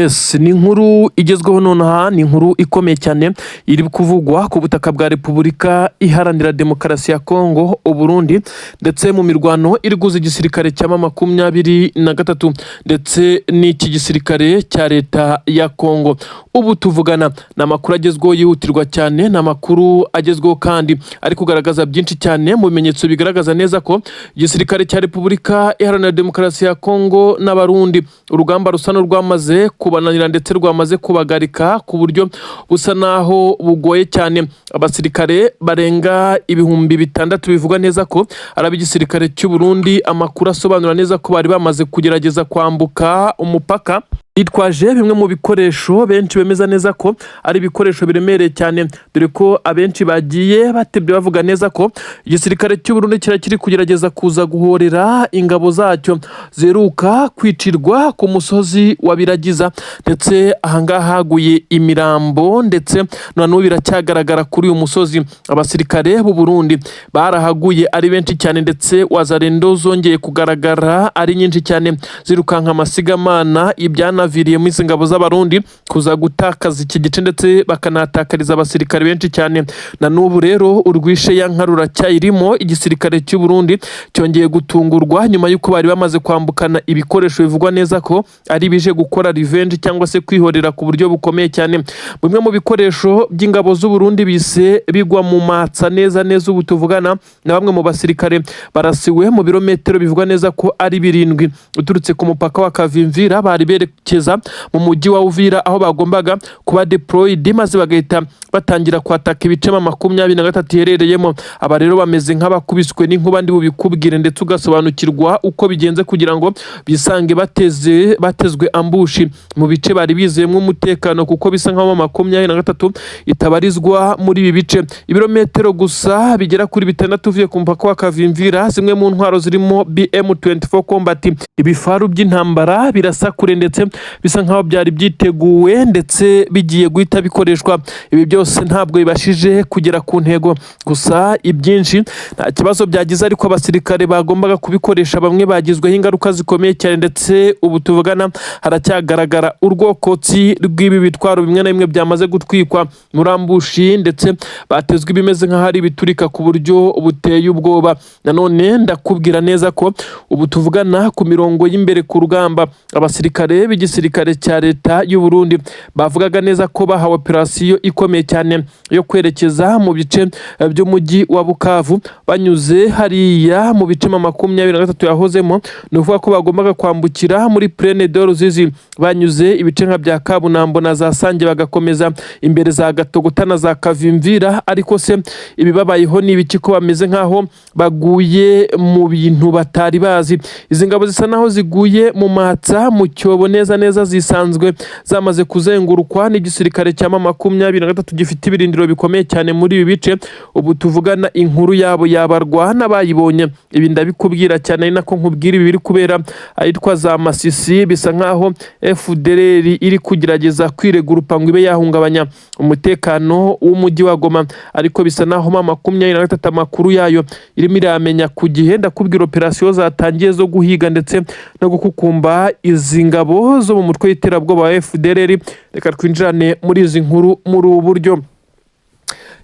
Yes, ni inkuru igezweho nonaha, ni inkuru ikomeye cyane iri kuvugwa ku butaka bwa Repubulika Iharanira Demokarasi ya Kongo, Uburundi, ndetse mu mirwano iri guhuza igisirikare cya M23 ndetse n'iki gisirikare cya leta ya Kongo. Ubu tuvugana ni amakuru agezweho yihutirwa cyane, ni amakuru agezweho kandi ari kugaragaza byinshi cyane mu bimenyetso bigaragaza neza ko igisirikare cya Repubulika Iharanira Demokarasi ya Kongo n'Abarundi urugamba rusa n'urwamaze kubananira ndetse rwamaze kubagarika ku buryo busa naho bugoye cyane. Abasirikare barenga 6000 bivugwa neza ko ari ab'igisirikare cy'u Burundi, amakuru asobanura neza ko bari bamaze kugerageza kwambuka umupaka bitwaje bimwe mu bikoresho benshi bemeza neza ko ari ibikoresho biremereye cyane, dore ko abenshi bagiye batebye bavuga neza ko igisirikare cy'u Burundi kira kiri kugerageza kuza guhorera ingabo zacyo ziheruka kwicirwa ku musozi wa Biragiza, ndetse ahangaha haguye imirambo, ndetse na n'ubu biracyagaragara kuri uyu musozi. Abasirikare b'u Burundi barahaguye ari benshi cyane, ndetse Wazalendo zongeye kugaragara ari nyinshi cyane zirukanka amasigamana, ibyanaviriyemo izi ngabo z'Abarundi kuza gutakaza iki gice ndetse bakanahatakariza abasirikare benshi cyane. Na n'ubu rero urwishe ya nka ruracyayirimo. Igisirikare cy'u Burundi cyongeye gutungurwa nyuma y'uko bari bamaze kwambukana ibikoresho bivugwa neza ko ari bije gukora revenge cyangwa se kwihorera ku buryo bukomeye cyane. Bimwe mu bikoresho by'ingabo z'u Burundi bise bigwa mu matsa neza neza. Ubu tuvugana na bamwe mu basirikare barasiwe mu birometero bivugwa neza ko ari 7 uturutse ku mupaka wa Kavimvira, bari berekeza mu mujyi wa Uvira aho bagombaga kuba deployed, maze bagahita batangira kwataka ibice M23 iherereyemo. Aba rero bameze nk'abakubiswe n'inkuba, ndi bubikubwire ndetse ugasobanukirwa uko bigenze kugira ngo bisange bateze batezwe ambush mu bice bari bizeyemo umutekano, kuko bisa nkaho M23 itabarizwa muri ibi bice. Ibirometero gusa bigera kuri 6 uvuye ku mupaka wa Kavimvira, zimwe mu ntwaro zirimo BM24 Combat, ibifaru by'intambara birasa kure, ndetse bisa nkaho byari byiteguwe ndetse bigiye guhita bikoreshwa. Ibi byose ntabwo bibashije kugera ku ntego, gusa ibyinshi nta kibazo byagize, ariko abasirikare bagombaga kubikoresha bamwe bagizweho ingaruka zikomeye cyane, ndetse ubu tuvugana haracyagaragara urwokotsi rw'ibi bitwaro bimwe na bimwe byamaze gutwikwa muri ambush, ndetse batezwe ibimeze nk'aho ari ibiturika ku buryo buteye ubwoba. Nanone ndakubwira neza ko ubu tuvugana ku mirongo y'imbere ku rugamba, abasirikare b'igisirikare cya leta y'u Burundi bavugaga neza ko bahawe operasiyo ikomeye cyane yo kwerekeza mu bice by'umujyi wa Bukavu banyuze hariya mu bice M23 yahozemo. Ni ukuvuga ko bagombaga kwambukira muri Plaine de Ruzizi banyuze ibice nka bya Kabunambo na za Sange, bagakomeza imbere za Gatogota na za Kavimvira. Ariko se ibibabayeho ni ibiki, ko bameze nkaho baguye mu bintu batari bazi? Izi ngabo zisa naho ziguye mu matsa, mu cyobo neza neza, zisanzwe zamaze kuzengurukwa n'igisirikare cya M23 gifite ibirindiro bikomeye cyane muri ibi bice. Ubu tuvugana inkuru yabo yabarwa n'abayibonye. Ibi ndabikubwira cyane ari nako nkubwira ibi biri kubera ahitwa za Masisi, bisa nkaho FDLR iri kugerageza kwiregurupa ngo ibe yahungabanya umutekano w'umujyi wa Goma, ariko bisa naho M23 amakuru yayo irimo iramenya ku gihe. Ndakubwira operasiyo zatangiye zo guhiga ndetse no gukukumba izi ngabo zo mu mutwe w'iterabwoba wa FDLR. Reka twinjirane muri izi nkuru muri ubu buryo.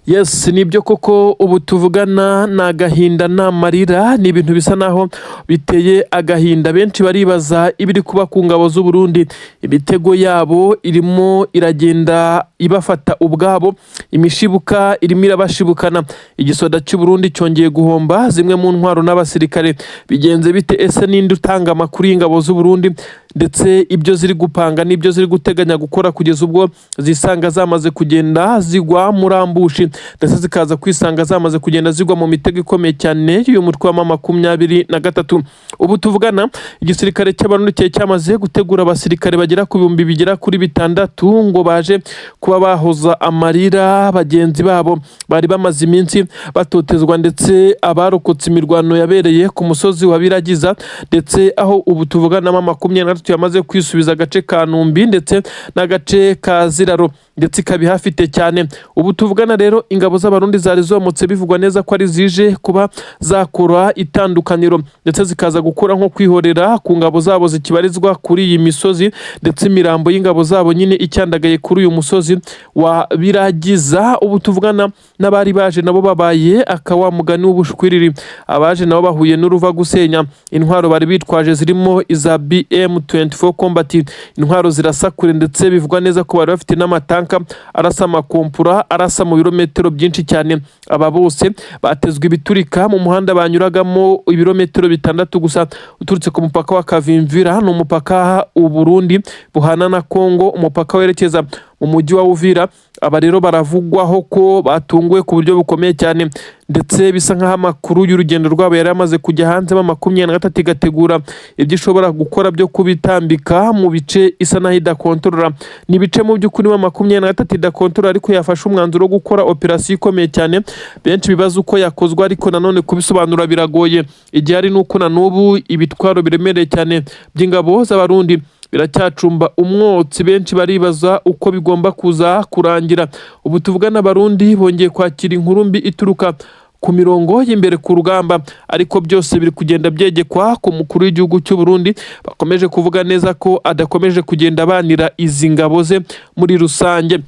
Yes, nibyo koko, ubu tuvugana ni agahinda n'amarira, ni ibintu bisa naho biteye agahinda. Benshi baribaza ibiri kuba ku ngabo z'u Burundi. Imitego yabo irimo iragenda ibafata ubwabo, imishibuka irimo irabashibukana. Igisoda cy'u Burundi cyongeye guhomba zimwe mu ntwaro n'abasirikare. Bigenze bite? Ese ninde utanga amakuru y'ingabo z'u Burundi ndetse ibyo ziri gupanga n'ibyo ziri guteganya gukora, kugeza ubwo zisanga zamaze kugenda zigwa muri ambush, ndetse zikaza kwisanga zamaze kugenda zigwa mu mitego ikomeye cyane y'uyu mutwe wa M23? Ubu tuvugana igisirikare cy'Abarundi cyari cyamaze gutegura abasirikare bagera ku bihumbi bigera kuri 6 ngo baje kuba bahoza amarira bagenzi babo bari bamaze iminsi batotezwa, ndetse abarokotse imirwano yabereye ku musozi wa Biragiza, ndetse aho ubu tuvugana M23 yamaze kwisubiza agace ka Numbi ndetse n'agace ka Ziraro. ndetse ikaba ihafite cyane. Ubu tuvugana rero, ingabo z'Abarundi zari zomotse, bivugwa neza ko ari zije kuba zakora itandukaniro, ndetse zikaza gukora nko kwihorera ku ngabo zabo zikibarizwa kuri iyi misozi, ndetse imirambo y'ingabo zabo nyine icyandagaye kuri uyu musozi wa Biragiza. Ubu tuvugana n'abari baje nabo babaye aka wa mugani w'ubushwiriri. Abaje nabo bahuye n'uruva gusenya. Intwaro bari bitwaje zirimo iza BM24 Combat, intwaro zirasa kure, ndetse bivugwa neza ko bari bafite n'amatanka arasa amakompura, arasa mu birometero byinshi cyane. Aba bose batezwe ibiturika mu muhanda banyuragamo, ibirometero 6 gusa uturutse ku mupaka wa Kavimvira. Ni umupaka u Burundi buhana na Kongo, umupaka werekeza mu mujyi wa Uvira. Aba rero baravugwaho ko batunguwe ku buryo bukomeye cyane, ndetse bisa nk'aho amakuru y'urugendo rwabo yari amaze kujya hanze. M23 igategura ibyo ishobora gukora byo kubitambika mu bice isa naho idakontorora. Ni ibice mu by'ukuri M23 idakontorora, ariko yafashe umwanzuro wo gukora operasiyo ikomeye cyane. Benshi bibaza uko yakozwe, ariko nanone kubisobanura biragoye. Igihe ari nuko na n'ubu ibitwaro biremereye cyane by'ingabo z'Abarundi biracyacumba umwotsi. Benshi baribaza uko bigomba kuza kurangira. Ubu tuvugana, Abarundi bongeye kwakira inkuru mbi ituruka ku mirongo y'imbere ku rugamba, ariko byose biri kugenda byegekwa ku mukuru w'igihugu cy'u Burundi. Bakomeje kuvuga neza ko adakomeje kugenda abanira izi ngabo ze muri rusange.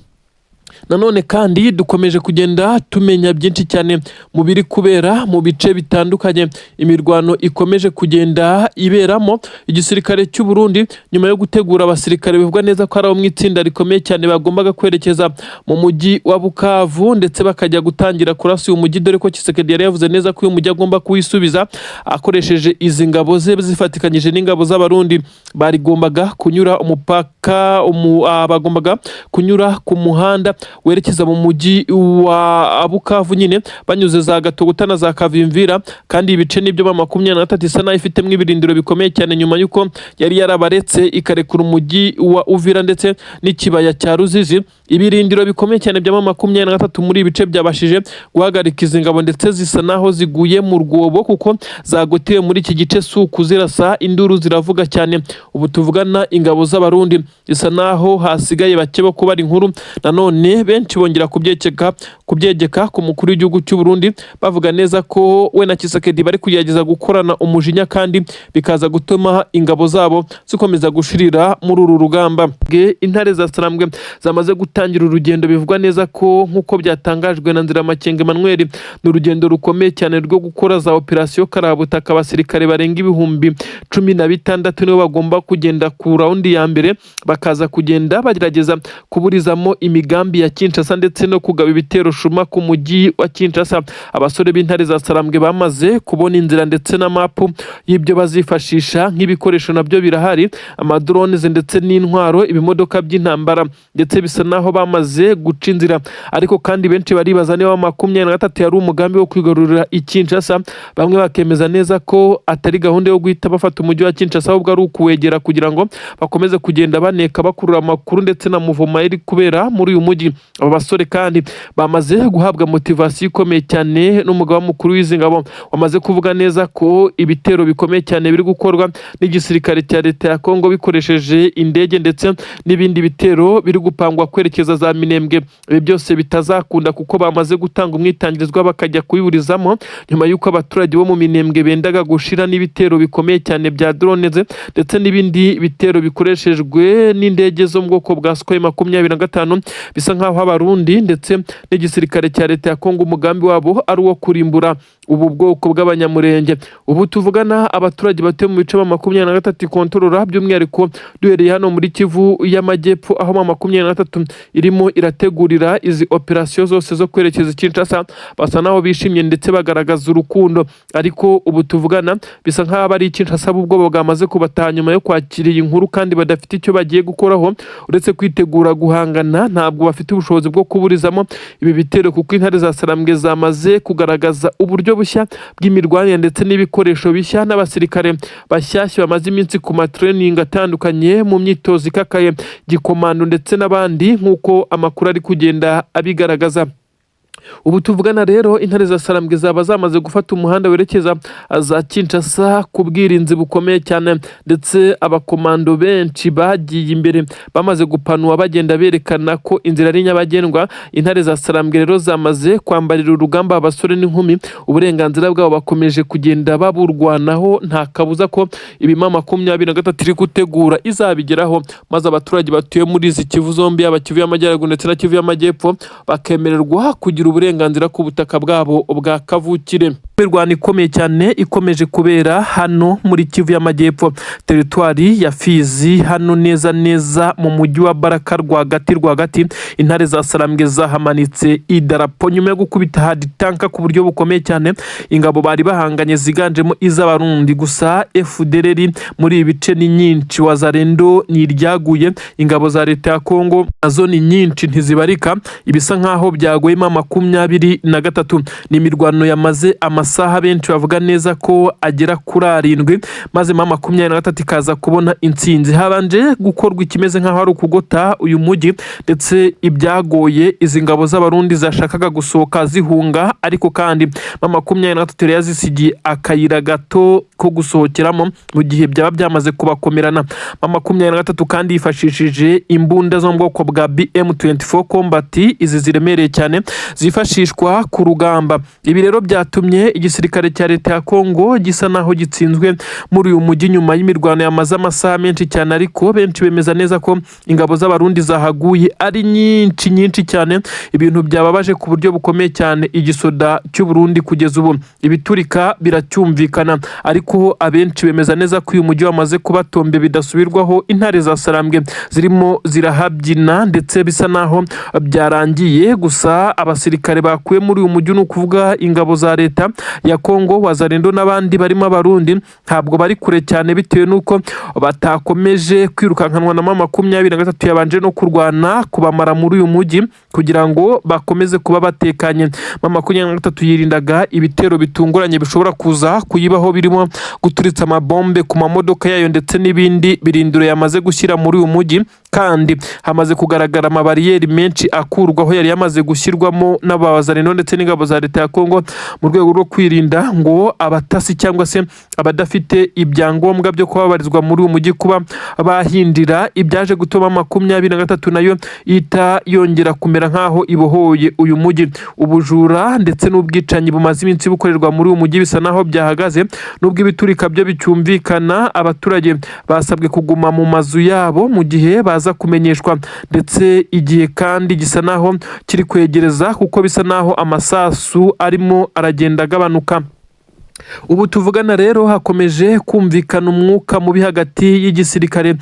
Nanone kandi dukomeje kugenda tumenya byinshi cyane mu biri kubera mu bice bitandukanye imirwano ikomeje kugenda iberamo. Igisirikare cy'u Burundi, nyuma yo gutegura abasirikare bivugwa neza ko ari abo mu itsinda rikomeye cyane bagombaga kwerekeza mu mujyi wa Bukavu, ndetse bakajya gutangira kurasa uyu mujyi, dore ko Tshisekedi yari yavuze neza ko uyu mujyi agomba kuwisubiza akoresheje izi ngabo ze zifatikanyije n'ingabo z'Abarundi, barigombaga kunyura umupaka bagombaga kunyura ku muhanda werekeza mu mujyi wa Bukavu nyine, banyuze za Gatogota na za Kavimvira. Kandi ibice nibyo M23 isa naho ifitemo ibirindiro bikomeye cyane, nyuma y'uko yari yarabaretse ikarekura umujyi wa Uvira ndetse n'ikibaya cya Ruzizi. Ibirindiro bikomeye cyane bya M23 muri ibi bice byabashije guhagarika izi ngabo, ndetse zisa naho ziguye mu rwobo kuko zagotewe muri iki gice. Si ukuzirasa, induru ziravuga cyane. Ubu tuvugana, ingabo z'Abarundi zisa naho hasigaye bake bo kubara inkuru. Nanone benshi bongera kubyegeka ku mukuru w'igihugu cy'u Burundi, bavuga neza ko we na Tshisekedi bari kugerageza gukorana umujinya, kandi bikaza gutuma ingabo zabo zikomeza gushirira muri uru rugamba. Intare za Sarambwe zamaze gutangira urugendo, bivugwa neza ko, nk'uko byatangajwe na Nziramakenga Emmanuel, ni urugendo rukomeye cyane rwo gukora za operasiyo karabutaka. Abasirikare barenga 16,000 nibo bagomba kugenda ku round ya mbere, bakaza kugenda bagerageza kuburizamo imigambi ya Kinshasa ndetse no kugaba ibitero shuma ku mujyi wa Kinshasa. Abasore b'intare za Sarambwe bamaze kubona inzira ndetse na mapu y'ibyo bazifashisha nk'ibikoresho, nabyo birahari, amadrones ndetse n'intwaro, ibimodoka by'intambara, ndetse bisa naho bamaze guca inzira. Ariko kandi benshi baribaza niba 23 yari umugambi wo kwigarurira i Kinshasa. Bamwe bakemeza neza ko atari gahunda yo guhita bafata umujyi wa Kinshasa, ahubwo ari ukuwegera kugira ngo bakomeze kugenda baneka, bakurura amakuru ndetse na mouvement iri kubera muri uyu mujyi. Aba basore kandi bamaze guhabwa motivation ikomeye cyane n'umugaba mukuru w'izi ngabo, wamaze kuvuga neza ko ibitero bikomeye cyane biri gukorwa n'igisirikare cya leta ya Kongo bikoresheje indege, ndetse n'ibindi bitero biri gupangwa kwerekeza za Minembwe, ibi byose bitazakunda kuko bamaze gutanga umwitangirizwa bakajya kubiburizamo, nyuma y'uko abaturage bo mu Minembwe bendaga gushira n'ibitero bikomeye cyane bya drones ndetse n'ibindi bitero bikoreshejwe n'indege zo mu bwoko bwa Sukhoi 25. Bisa nk'aho Abarundi ndetse n'igisirikare cya leta ya Kongo umugambi wabo ari uwo kurimbura ubu bwoko bw'Abanyamurenge. Ubu tuvugana, abaturage batuye mu bice M23 ikontorora, by'umwihariko duhereye hano muri Kivu y'Amajyepfo, aho M23 irimo irategurira izi operasiyo zose zo kwerekeza i Kinshasa, basa naho bishimye ndetse bagaragaza urukundo. Ariko ubu tuvugana, bisa nk'aho abari i Kinshasa ubwoba bwamaze kubataha nyuma yo kwakira iyi nkuru, kandi badafite icyo bagiye gukoraho uretse kwitegura guhangana. Ntabwo bafite ubushobozi bwo kuburizamo ibi bitero, kuko intare za Sarambwe zamaze kugaragaza uburyo bushya bw'imirwanire ndetse n'ibikoresho bishya n'abasirikare bashyashya bamaze iminsi ku matraining atandukanye, mu myitozo ikakaye gikomando ndetse n'abandi, nk'uko amakuru ari kugenda abigaragaza. Ubu tuvugana rero, intare za Sarambwe zaba zamaze gufata umuhanda werekeza za Kinshasa ku bwirinzi bukomeye cyane, ndetse abakomando benshi bagiye imbere bamaze gupanura, bagenda berekana ko inzira ari nyabagendwa. Intare za Sarambwe rero zamaze kwambarira urugamba abasore n'inkumi, uburenganzira bwabo bakomeje kugenda baburwanaho. Nta kabuza ko ibima 23 iri gutegura izabigeraho, maze abaturage batuye muri izi Kivu zombi, yaba Kivu y'Amajyaruguru ndetse na Kivu y'Amajyepfo, bakemererwa kugira uburenganzira ku butaka bwabo bwa kavukire. Imirwano ikomeye cyane ikomeje kubera hano muri Kivu y'Amajyepfo, teritwari ya Fizi, hano neza neza mu mujyi wa Baraka rwagati rwagati. Intare za Sarambwe zahamanitse idarapo nyuma yo gukubita hard tanka ku buryo bukomeye cyane ingabo bari bahanganye ziganjemo iz'Abarundi. Gusa FDLR muri ibi bice ni nyinshi, Wazalendo ni iryaguye, ingabo za leta ya Kongo nazo ni nyinshi, ntizibarika. Ibisa nkaho byaguyemo 23. Ni imirwano yamaze amasaha benshi bavuga neza ko agera kuri 7, maze M23 ikaza kubona intsinzi. Habanje gukorwa ikimeze nk'aho ari ukugota uyu mujyi, ndetse ibyagoye izi ngabo z'Abarundi zashakaga gusohoka zihunga, ariko kandi M23 yari yazisigiye akayira gato ko gusohokeramo mu gihe byaba byamaze kubakomerana. M23 kandi yifashishije imbunda zo mu bwoko bwa BM24 Combat, izi ziremereye cyane zifashishwa ku rugamba. Ibi rero byatumye igisirikare cya leta ya Kongo gisa naho gitsinzwe muri uyu mujyi nyuma y'imirwano yamaze amasaha menshi cyane, ariko benshi bemeza neza ko ingabo z'Abarundi zahaguye ari nyinshi nyinshi cyane, ibintu byababaje ku buryo bukomeye cyane igisoda cy'u Burundi. Kugeza ubu ibiturika biracyumvikana, ariko abenshi bemeza neza ko uyu mujyi wamaze kubatombe bidasubirwaho. Intare za Sarambwe zirimo zirahabyina, ndetse bisa naho byarangiye. Gusa abasirikare bakuwe muri uyu mujyi, ni ukuvuga ingabo za leta ya Kongo, Wazalendo n'abandi barimo Abarundi, ntabwo bari kure cyane bitewe n'uko batakomeje kwirukankanwa na M23 yabanje no kurwana kubamara muri uyu mujyi kugira ngo bakomeze kuba batekanye. M23 yirindaga ibitero bitunguranye bishobora kuza kuyibaho, birimo guturitsa amabombe ku mamodoka yayo ndetse n'ibindi birindiro yamaze gushyira muri uyu mujyi. Kandi hamaze kugaragara amabariyeri menshi akurwaho yari yamaze gushyirwamo n'abazalendo ndetse n'ingabo za leta ya Kongo mu rwego rwo kwirinda ngo abatasi cyangwa se abadafite ibyangombwa byo kubabarizwa muri uyu mujyi kuba bahindira, ibyaje gutuma 23 nayo ihita yongera kumera nk'aho ibohoye uyu mujyi. Ubujura ndetse n'ubwicanyi bumaze iminsi bukorerwa muri uyu mujyi bisa naho byahagaze, nubwo ibiturika byo bicyumvikana. Abaturage basabwe kuguma mu mazu yabo mu gihe baza kumenyeshwa, ndetse igihe kandi gisa naho kiri kwegereza kuko bisa naho amasasu arimo aragenda agabanuka. Ubu tuvugana rero, hakomeje kumvikana umwuka mubi hagati y'igisirikare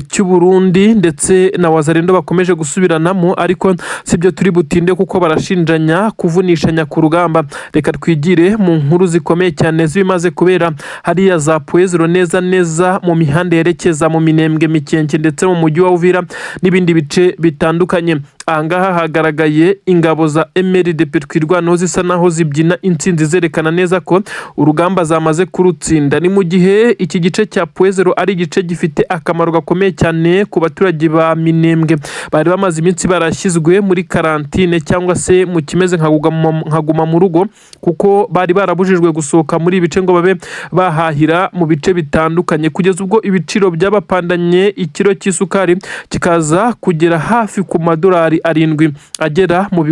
cy'u Burundi ndetse na Wazalendo, bakomeje gusubiranamo, ariko sibyo turi butinde kuko barashinjanya kuvunishanya ku rugamba. Reka twigire mu nkuru zikomeye cyane z'ibimaze kubera hariya za Pwezero, neza neza mu mihanda yerekeza mu Minembwe, Mikenke ndetse mu mujyi wa Uvira n'ibindi bice bitandukanye. Ahangaha hagaragaye ingabo za MRDP Twirwaneho zisa naho zibyina intsinzi, zerekana neza ko urugamba zamaze kurutsinda. Ni mu gihe iki gice cya Pwezero ari igice gifite akamaro gakomeye cyane ku baturage ba Minembwe bari bamaze iminsi barashyizwe muri karantine cyangwa se mu kimeze nka guma mu rugo, kuko bari barabujijwe gusohoka muri ibi bice ngo babe bahahira mu bice bitandukanye, kugeza ubwo ibiciro byabapandanye, ikiro cy'isukari kikaza kugera hafi ku madolari 7 agera mu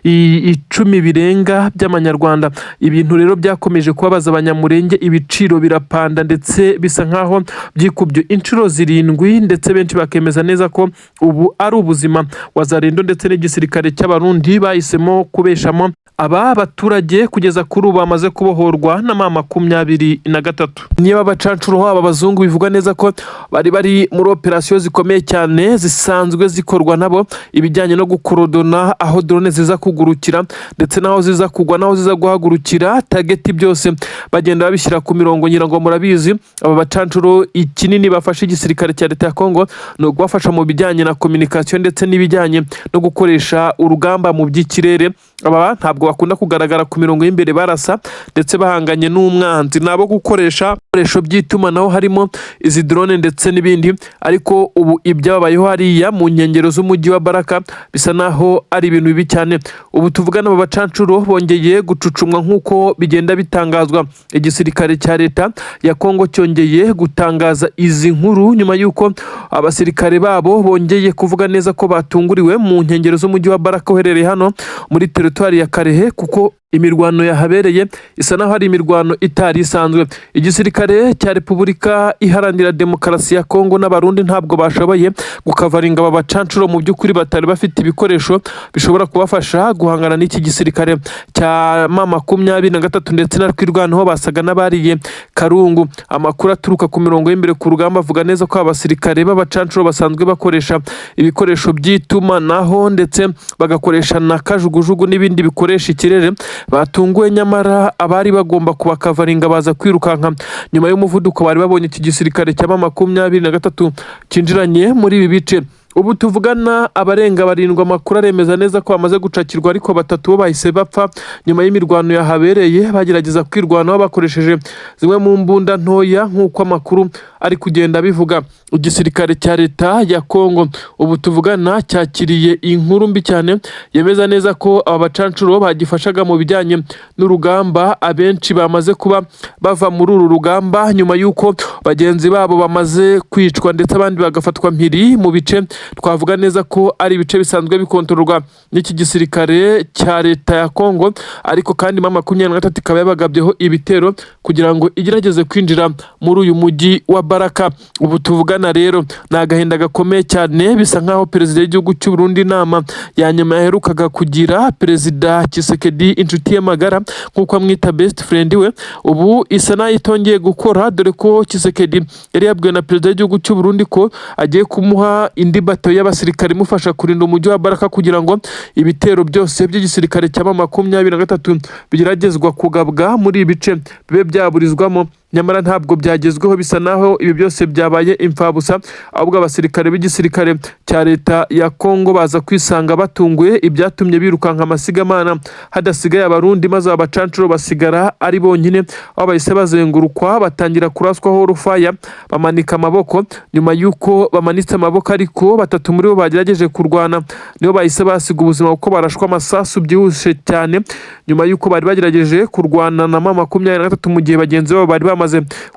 10,000 birenga by'amanyarwanda. Ibintu rero byakomeje kubabaza Abanyamurenge, ibiciro birapanda ndetse bisa nkaho byikubye inshuro 7, ndetse benshi bakemeza neza ko ubu ari ubuzima Wazalendo ndetse n'igisirikare cy'Abarundi bahisemo kubeshamo aba baturage kugeza kuri ubu bamaze kubohorwa na M23. Niba abacancuro, aba abazungu bivugwa neza ko bari bari muri operasiyo zikomeye cyane zisanzwe zikorwa nabo, ibijyanye no gukorodona aho drone ziza kugurukira ndetse n'aho ziza kugwa n'aho ziza guhagurukira, target byose bagenda babishyira ku mirongo. Ngira ngo murabizi, aba bacancuro ikinini bafashe igisirikare cya leta ya Kongo ni ukubafasha mu bijyanye na communication ndetse n'ibijyanye no gukoresha urugamba mu by'ikirere. Aba ntabwo ntabwo bakunda kugaragara ku mirongo y'imbere barasa ndetse bahanganye n'umwanzi, ni abo gukoresha ibikoresho by'itumanaho harimo izi drone ndetse n'ibindi. Ariko ubu ibyababayeho hariya mu nkengero z'umujyi wa Baraka bisa naho ari ibintu bibi cyane. Ubu tuvugana, aba bacancuro bongeye gucucumwa nk'uko bigenda bitangazwa. Igisirikare cya leta ya Kongo cyongeye gutangaza izi nkuru nyuma y'uko abasirikare babo bongeye kuvuga neza ko batunguriwe mu nkengero z'umujyi wa Baraka uherereye hano muri teritwari ya Kalehe, kuko imirwano yahabereye isa naho ari imirwano itari isanzwe. Igisirikare cya Repubulika Iharanira Demokarasi ya Kongo n'Abarundi ntabwo bashoboye gukavaringa aba bacancuro, mu by'ukuri batari bafite ibikoresho bishobora kubafasha guhangana n'iki gisirikare cya M23 ndetse na Twirwaneho, basaga n'abariye karungu. Amakuru aturuka ku mirongo y'imbere ku rugamba avuga neza ko abasirikare b'abacancuro basanzwe bakoresha ibikoresho by'itumanaho ndetse bagakoresha na kajugujugu n'ibindi bikoresha ikirere batunguwe, nyamara abari bagomba kubakavaringa baza kwirukanka nyuma y'umuvuduko bari babonye iki gisirikare cya M23 cyinjiranye muri ibi bice. Ubu tuvugana, abarenga barindwi amakuru aremeza neza ko bamaze gucakirwa, ariko batatu bo bahise bapfa nyuma y'imirwano yahabereye bagerageza kwirwanaho bakoresheje zimwe mu mbunda ntoya, nk'uko amakuru ari kugenda abivuga. Igisirikare cya leta ya Kongo ubu tuvugana cyakiriye inkuru mbi cyane yemeza neza ko aba bacancuro bagifashaga mu bijyanye n'urugamba abenshi bamaze kuba bava muri uru rugamba nyuma y'uko bagenzi babo bamaze kwicwa ndetse abandi bagafatwa mpiri mu bice twavuga neza ko ari ibice bisanzwe bikontororwa n'iki gisirikare cya leta ya Kongo. Ariko kandi M23 ikaba yabagabyeho ibitero kugira ngo igerageze kwinjira muri uyu mujyi wa Baraka. Ubu tuvugana rero ni agahinda gakomeye cyane. Bisa nkaho perezida w'igihugu cy'u Burundi, inama ya nyuma yaherukaga kugira, Perezida Tshisekedi, inshuti ye magara nk'uko amwita, best friend we, ubu isa naho itongeye gukora, dore ko Tshisekedi yari yabwiwe na perezida w'igihugu cy'u Burundi ko agiye kumuha indi bato y'abasirikare imufasha kurinda umujyi wa Baraka, kugira ngo ibitero byose by'igisirikare cya M23 bigeragezwa kugabwa muri ibi bice bibe byaburizwamo. Nyamara ntabwo byagezweho, bisa naho ibi byose byabaye imfabusa, ahubwo abasirikare b'igisirikare cya leta ya Kongo baza kwisanga batunguye, ibyatumye birukanka amasigamana hadasigaye Abarundi, maze aba bacancuro basigara ari bonyine, aho bahise bazengurukwa batangira kuraswaho rufaya, bamanika amaboko. Nyuma y'uko bamanitse amaboko ariko, batatu muri bo bagerageje kurwana nibo bahise basiga ubuzima, kuko barashwa amasasu byihuse cyane nyuma y'uko bari bagerageje kurwana na M23 mu gihe bagenzi babo bari bamaze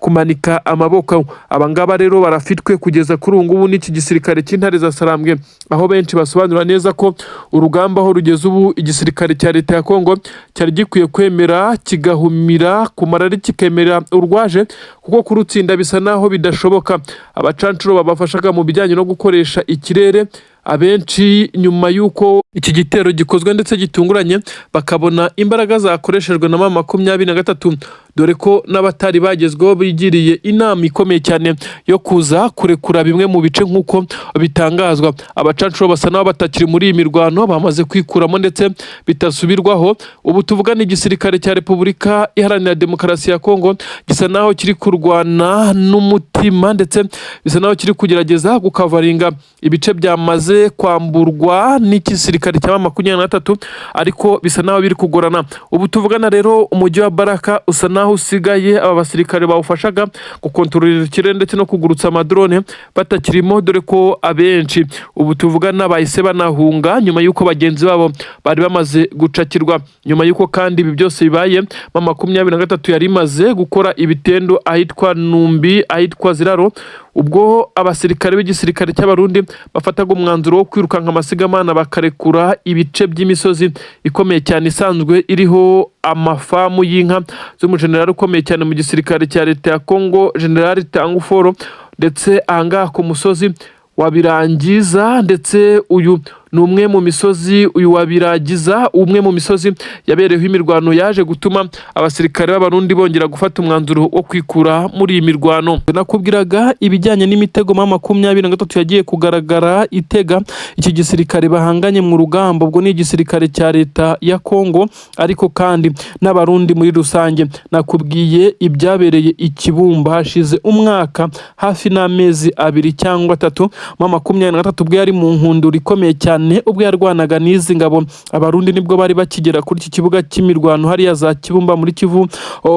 kumanika amaboko. Abangaba rero barafitwe kugeza kuri ubu ngubu n'iki gisirikare cy'Intare za Sarambwe, aho benshi basobanura neza ko urugamba aho rugeze ubu, igisirikare cya leta ya Kongo cyari gikwiye kwemera kigahumira ku marari, kikemera urwaje, kuko kurutsinda bisa naho bidashoboka. Abacancuro babafashaga mu bijyanye no gukoresha ikirere, abenshi nyuma y'uko iki gitero gikozwe ndetse gitunguranye, bakabona imbaraga zakoreshejwe na M23, dore ko n'abatari bagezweho bigiriye inama ikomeye cyane yo kuza kurekura bimwe mu bice nk'uko bitangazwa. Abacancuro basa n'aho batakiri muri iyi mirwano, bamaze kwikuramo ndetse bitasubirwaho. Ubu tuvugana, igisirikare cya Repubulika Iharanira Demokarasi ya Kongo gisa naho kiri kurwana n'umutima, ndetse bisa naho kiri kugerageza gukavaringa ibice byamaze kwamburwa n'igisirikare cya M23, ariko bisa naho biri kugorana. Ubu tuvugana rero, umujyi wa Baraka usa naho usigaye aba basirikare bawufashaga gukontorora ikirere ndetse no kugurutsa amadrone batakirimo, dore ko abenshi ubu tuvugana bahise banahunga nyuma y'uko bagenzi babo bari bamaze gucakirwa. Nyuma y'uko kandi ibi byose bibaye, M23 yari imaze gukora ibitendo ahitwa Numbi, ahitwa Ziraro, ubwo abasirikare b'igisirikare cy'Abarundi bafataga umwanzuro wo kwirukanka amasigamana bakarekura ibice by'imisozi ikomeye cyane isanzwe iriho amafamu y'inka z'umujenerali ukomeye cyane mu gisirikare cya leta ya Kongo, General Tanguforo, ndetse ahangaha ku musozi wabirangiza. Ndetse uyu ni umwe mu misozi, uyu wabiragiza, umwe mu misozi yabereyeho imirwano yaje gutuma abasirikare b'Abarundi bongera gufata umwanzuro wo kwikura muri iyi mirwano. Nakubwiraga ibijyanye n'imitego M23 yagiye kugaragara itega iki gisirikare bahanganye mu rugamba, ubwo ni igisirikare cya leta ya Kongo ariko kandi n'Abarundi muri rusange. Nakubwiye ibyabereye i Kibumba hashize umwaka hafi n'amezi 2 cyangwa 3, M23 ubwo yari mu nkundura ikomeye cyane cyane ubwo yarwanaga n'izi ngabo. Abarundi nibwo bari bakigera kuri iki kibuga cy'imirwano hariya za Kibumba muri Kivu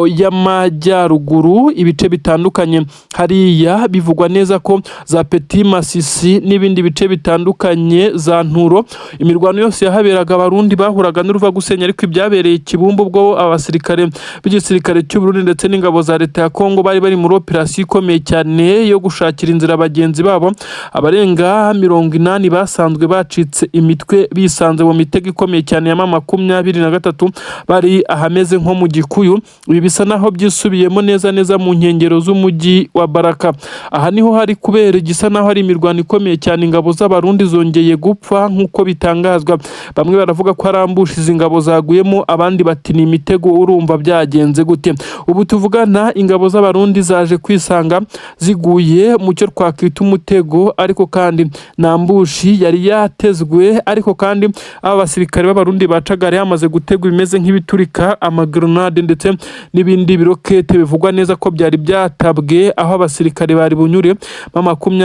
y'Amajyaruguru, ibice bitandukanye hariya bivugwa neza ko za Petit Masisi n'ibindi bice bitandukanye, za Nturo, imirwano yose yahaberaga Abarundi bahuraga n'uruva gusenya. Ariko ibyabereye Kibumba ubwo abasirikare b'igisirikare cy'u Burundi ndetse n'ingabo za leta ya Kongo bari bari muri operasiyo ikomeye cyane yo gushakira inzira bagenzi babo abarenga 80 basanzwe bacitse imitwe, bisanze mu mitego ikomeye cyane ya M23, bari ahameze nko mu Gikuyu. Ibi bisa naho byisubiyemo neza neza mu nkengero z'umujyi wa Baraka. Aha niho hari kubera igisa naho ari imirwano ikomeye cyane. Ingabo z'Abarundi zongeye gupfa nk'uko bitangazwa. Bamwe baravuga ko ari ambush izi ngabo zaguyemo, abandi bati ni imitego. Urumva byagenze gute? Ubu tuvugana ingabo z'Abarundi zaje kwisanga ziguye mu cyo twakwita umutego, ariko kandi na ambush yari yatezwe. Ariko kandi aba basirikare b'Abarundi bacaga hari hamaze gutegwa ibimeze nk'ibiturika, amagrenade ndetse n'ibindi birokete bivugwa neza ko byari byatabwe aho abasirikare bari bunyure. M23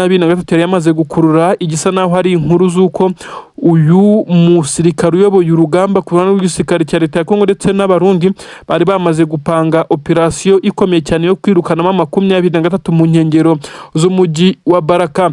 yari yamaze gukurura igisa naho hari inkuru z'uko uyu musirikare uyoboye urugamba ku ruhande rw'igisirikare cya leta ya Kongo ndetse n'Abarundi bari bamaze gupanga operasiyo ikomeye cyane yo kwirukanamo 23 mu nkengero z'umujyi wa Baraka.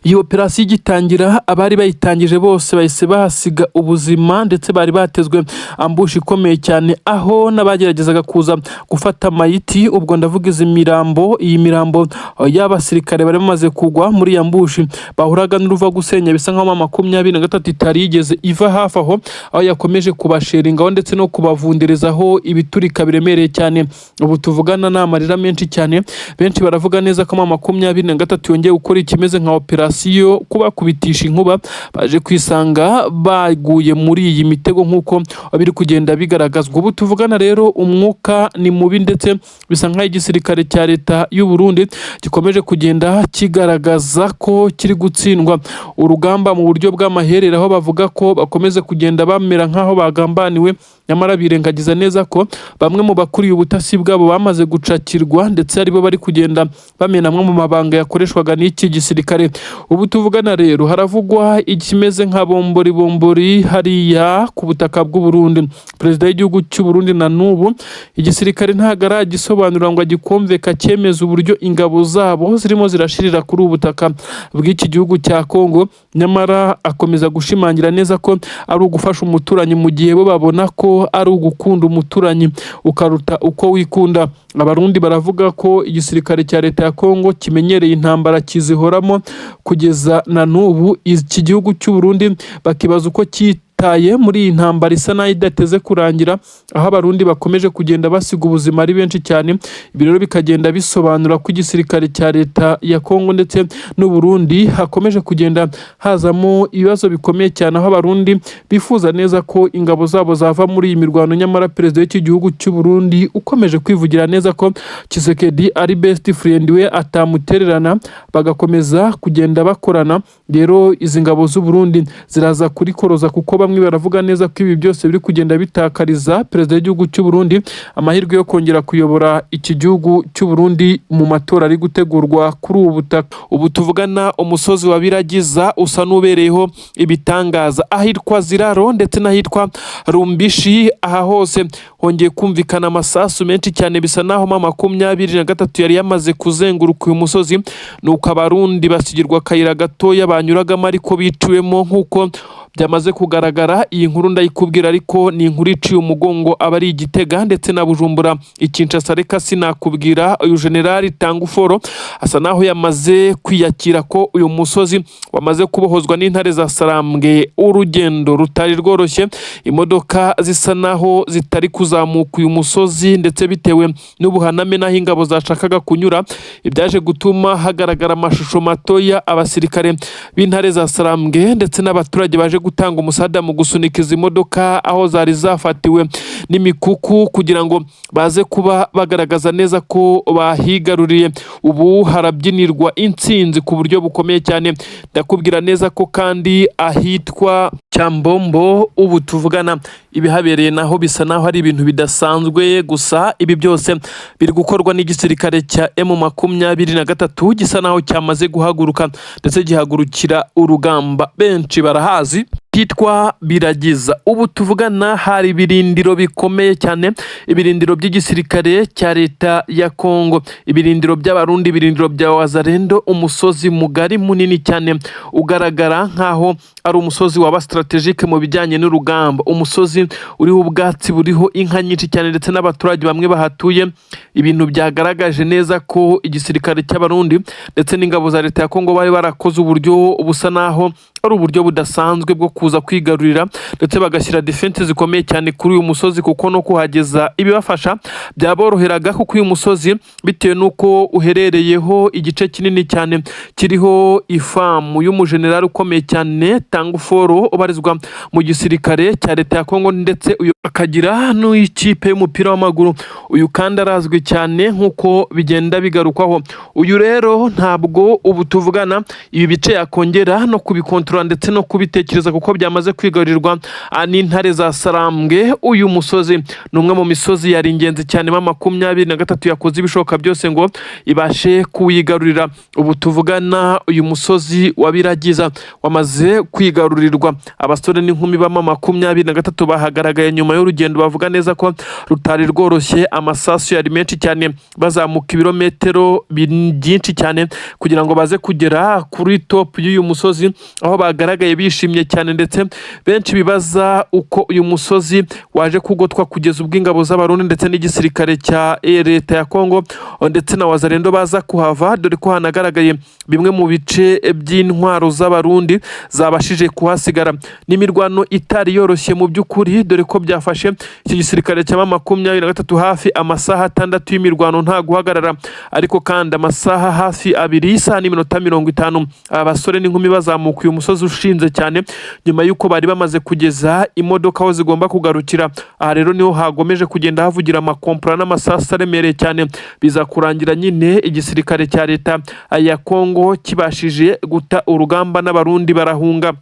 Iyi operasiyo igitangira, abari bayitangije bose bahise bahasiga ubuzima, ndetse bari batezwe ambush ikomeye cyane, aho n'abageragezaga kuza gufata mayiti, ubwo ndavuga izi mirambo, iyi mirambo y'abasirikare bari bamaze kugwa muri iyi ambush, bahuraga n'uruva gusenya. Bisa nkaho 23 itari yigeze iva hafi aho, aho yakomeje kubasheringaho ndetse no kubavunderezaho ibiturika biremereye cyane. Ubu tuvugana ni amarira menshi cyane. Benshi baravuga neza ko 23 yongeye gukora ikimeze nka operasiyo kubakubitisha inkuba, baje kwisanga baguye muri iyi mitego nk'uko biri kugenda bigaragazwa. Ubu tuvugana rero umwuka ni mubi, ndetse bisa nk'aho igisirikare cya leta y'u Burundi gikomeje kugenda kigaragaza ko kiri gutsindwa urugamba mu buryo bw'amaherere, aho bavuga ko bakomeza kugenda bamera nk'aho bagambaniwe, nyamara birengagiza neza ko bamwe mu bakuriye ubutasi bwabo bamaze gucakirwa, ndetse aribo bari kugenda bamena amwe mu mabanga yakoreshwaga n'iki gisirikare. Ubu tuvugana rero haravugwa ikimeze nka bombori bombori hariya ku butaka bw'u Burundi. Perezida w'igihugu cy'u Burundi na n'ubu igisirikare ntabwo aragisobanura ngo agikumve cyemeza uburyo ingabo zabo zirimo zirashirira kuri ubu butaka bw'iki gihugu cya Kongo, nyamara akomeza gushimangira neza ko ari ugufasha umuturanyi, mu gihe bo babona ko ari ugukunda umuturanyi ukaruta uko wikunda. Abarundi baravuga ko igisirikare cya leta ya Kongo kimenyereye intambara, kizihoramo kugeza na n'ubu. Iki gihugu cy'u Burundi bakibaza uko cyitaye muri iyi ntambara isa naho idateze kurangira, aho Abarundi bakomeje kugenda basiga ubuzima ari benshi cyane. Ibi rero bikagenda bisobanura ko igisirikare cya leta ya Kongo ndetse n'u Burundi hakomeje kugenda hazamo ibibazo bikomeye cyane, aho Abarundi bifuza neza ko ingabo zabo zava muri iyi mirwano, nyamara perezida w'iki gihugu cy'u Burundi ukomeje kwivugira neza ko Tshisekedi ari best friend we, atamutererana, bagakomeza kugenda bakorana. Rero izi ngabo z'u Burundi ziraza kurikoroza, kuko bamwe baravuga neza ko ibi byose biri kugenda bitakariza perezida w'igihugu cy'u Burundi amahirwe yo kongera kuyobora iki gihugu cy'u Burundi mu matora ari gutegurwa kuri ubu butaka. Ubu tuvugana umusozi wa Biragiza usa n'ubereyeho ibitangaza, ahitwa Ziraro ndetse n'ahitwa Rumbishi, aha hose hongeye kumvikana amasasu menshi cyane. Bisa naho M23 yari yamaze kuzenguruka uyu musozi, nuko Abarundi basigirwa akayira gatoya banyuragamo ariko biciwemo nk'uko byamaze kugaragara. Iyi nkuru ndayikubwira, ariko ni inkuru iciye umugongo abari i Gitega ndetse na Bujumbura, i Kinshasa reka sinakubwira. Uyu generali Tanguforo asa naho yamaze kwiyakira ko uyu musozi wamaze kubohozwa n'intare za Sarambwe. Urugendo rutari rworoshye, imodoka zisa naho zitari kuzamuka uyu musozi, ndetse bitewe n'ubuhaname n'aho ingabo zashakaga kunyura, ibyaje gutuma hagaragara amashusho matoya abasirikare b'intare za Sarambwe ndetse n'abaturage baje gutanga umusada mu gusunika izi modoka aho zari zafatiwe n'imikuku, kugira ngo baze kuba bagaragaza neza ko bahigaruriye. Ubu harabyinirwa intsinzi ku buryo bukomeye cyane. Ndakubwira neza ko kandi ahitwa Cyambombo ubu tuvugana ibihabereye naho bisa naho ari ibintu bidasanzwe. Gusa ibi byose biri gukorwa n'igisirikare cya M23 gisa naho cyamaze guhaguruka ndetse gihagurukira urugamba. Benshi barahazi hitwa Biragiza. Ubu tuvugana hari ibirindiro bikomeye cyane, ibirindiro by'igisirikare cya leta ya Kongo, ibirindiro by'Abarundi, ibirindiro bya Wazalendo. Umusozi mugari munini cyane ugaragara nk'aho ari umusozi waba stratégique mu bijyanye n'urugamba, umusozi uriho ubwatsi, buriho inka nyinshi cyane ndetse n'abaturage bamwe bahatuye. Ibintu byagaragaje neza ko igisirikare cy'Abarundi ndetse n'ingabo za leta ya Kongo bari barakoze uburyo busa naho ari uburyo budasanzwe bwo kuza kwigarurira ndetse bagashyira défense zikomeye cyane kuri uyu musozi, kuko no kuhageza ibibafasha byaboroheraga, kuko uyu musozi, bitewe n'uko uherereyeho igice kinini cyane kiriho ifamu y'umujenerali ukomeye cyane Tanguforo ubarizwa mu gisirikare cya leta ya Kongo, ndetse uyu akagira n'ikipe y'umupira w'amaguru. Uyu kandi arazwi cyane nk'uko bigenda bigarukwaho. Uyu rero ntabwo ubu tuvugana ibi bice yakongera no kubikontorora ndetse no kubitekereza, kuko byamaze kwigarurirwa n'intare za Sarambwe. Uyu musozi ni umwe mu misozi yari ingenzi cyane, M23 yakoze ibishoboka byose ngo ibashe kuwigarurira. Ubu tuvugana uyu musozi wa Biragiza wamaze kwigarurirwa. Abasore n'inkumi ba M23 bahagaragaye nyuma y'urugendo bavuga neza ko rutari rworoshye. Amasasu yari menshi cyane, bazamuka ibirometero byinshi cyane kugira ngo baze kugera kuri top y'uyu musozi, aho bagaragaye bishimye cyane, ndetse benshi bibaza uko uyu musozi waje kugotwa kugeza ubwo ingabo z'Abarundi ndetse n'igisirikare cya leta ya Kongo ndetse na Wazalendo baza kuhava, dore ko hanagaragaye bimwe mu bice by'intwaro z'Abarundi zabashije kuhasigara. N'imirwano itari yoroshye mu by'ukuri, dore ko byafashe iki gisirikare cya M23 hafi amasaha 6 y'imirwano nta guhagarara, ariko kandi amasaha hafi 2 y'isaha n'iminota 50 aba basore n'inkumi bazamuka uyu musozi ushinze cyane, nyuma y'uko bari bamaze kugeza imodoka aho zigomba kugarukira. Aha rero niho hagomeje kugenda havugira amakompora n'amasasu aremereye cyane, biza kurangira nyine igisirikare cya leta ya Kongo kibashije guta urugamba n'Abarundi barahunga.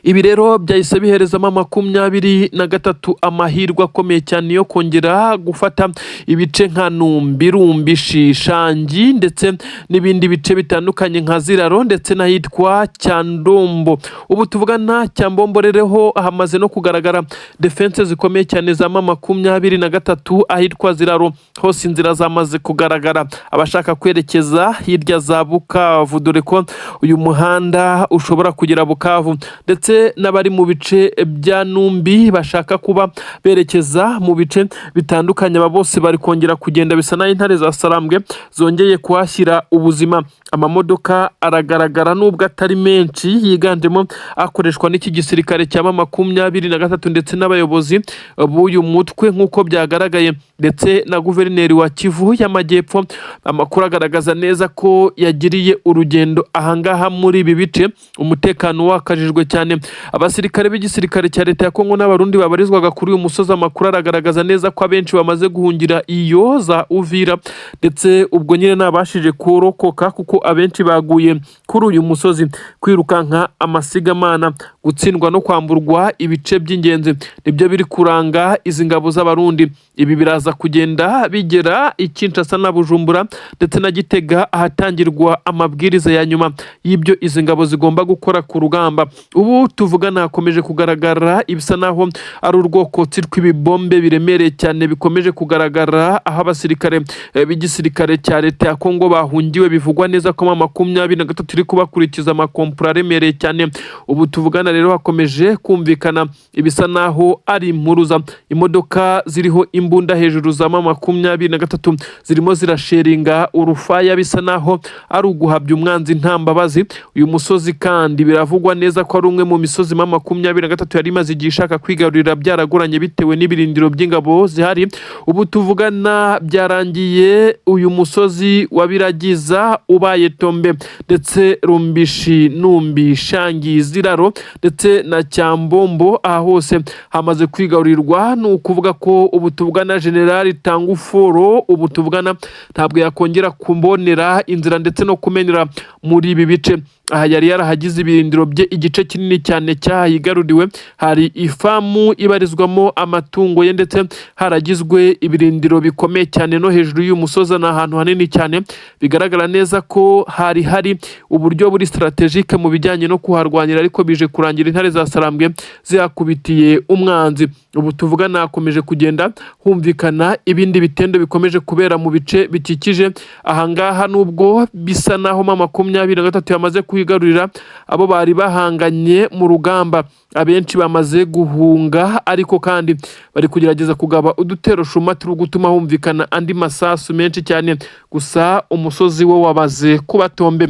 Ibi rero byahise biherezamo 23 amahirwe akomeye cyane yo kongera gufata ibice nka Numbi, Rumbishi, Shangi ndetse n'ibindi bice bitandukanye nka Ziraro ndetse n'ahitwa Cyandombo. Ubu tuvugana Cyambombo rero hamaze no kugaragara défense zikomeye cyane za M23 ahitwa Ziraro. Hose inzira zamaze kugaragara, abashaka kwerekeza hirya za Bukavu, dore ko uyu muhanda ushobora kugera Bukavu, ndetse n'abari mu bice bya Numbi bashaka kuba berekeza mu bice bitandukanye, aba bose bari kongera kugenda. Bisa naho intare za Sarambwe zongeye kuhashyira ubuzima. Amamodoka aragaragara nubwo atari menshi, yiganjemo akoreshwa n'iki gisirikare cya M23 ndetse n'abayobozi b'uyu mutwe nk'uko byagaragaye, ndetse na guverineri wa Kivu y'Amajyepfo. Amakuru agaragaza neza ko yagiriye urugendo ahangaha muri ibi bice, umutekano wakajijwe cyane. Abasirikare b'igisirikare cya leta ya Kongo n'Abarundi babarizwaga kuri uyu musozi, amakuru aragaragaza neza ko abenshi bamaze guhungira iyo za Uvira, ndetse ubwo nyine nabashije kurokoka, kuko abenshi baguye kuri uyu musozi. Kwirukanka amasigamana, gutsindwa no kwamburwa ibice by'ingenzi nibyo biri kuranga izi ngabo z'Abarundi. Ibi biraza kugenda bigera i Kinshasa na Bujumbura ndetse na Gitega, ahatangirwa amabwiriza ya nyuma y'ibyo izi ngabo zigomba gukora ku rugamba. Ubu tuvugana hakomeje kugaragara ibisa naho ari urwokotsi rw'ibibombe biremereye cyane bikomeje kugaragara aho abasirikare b'igisirikare cya leta ya Kongo bahungiwe. Bivugwa neza ko M23 iri kubakurikiza amakompura aremereye cyane. Ubu tuvugana rero hakomeje kumvikana ibisa naho ari impuruza. Imodoka ziriho imbunda hejuru za M23 zirimo zirasheringa urufaya, bisa naho ari uguhabya umwanzi nta mbabazi. Uyu musozi kandi biravugwa neza ko ari umwe mu misozi M23 yari imaze igihe ishaka kwigarurira, byaragoranye bitewe n'ibirindiro by'ingabo zihari. Ubu tuvugana byarangiye uyu musozi wa Biragiza ubaye tombe, ndetse Rumbishi, Numbi, Shangi, Ziraro ndetse na Cyambombo, aha hose hamaze kwigarurirwa. Ni ukuvuga ko ubu tuvugana Generali Tanguforo ubu tuvugana ntabwo yakongera kumbonera inzira ndetse no kumenera muri ibi bice. Aha yari yarahagize ibirindiro bye, igice kinini cyane cyahigaruriwe. Hari ifamu ibarizwamo amatungo ye, ndetse haragizwe ibirindiro bikomeye cyane no hejuru y'uyu musozi. Ni ahantu hanini cyane, bigaragara neza ko hari hari uburyo buri stratégique mu bijyanye no kuharwanira, ariko bije kurangira intare za Sarambwe zihakubitiye umwanzi. Ubu tuvugana hakomeje kugenda humvikana ibindi bitendo bikomeje kubera mu bice bikikije ahangaha, nubwo bisa naho M23 yamaze kuhigarurira. Abo bari bahanganye mu rugamba abenshi bamaze guhunga, ariko kandi bari kugerageza kugaba udutero shuma turi gutuma humvikana andi masasu menshi cyane. Gusa umusozi wo wabaze kubatombe.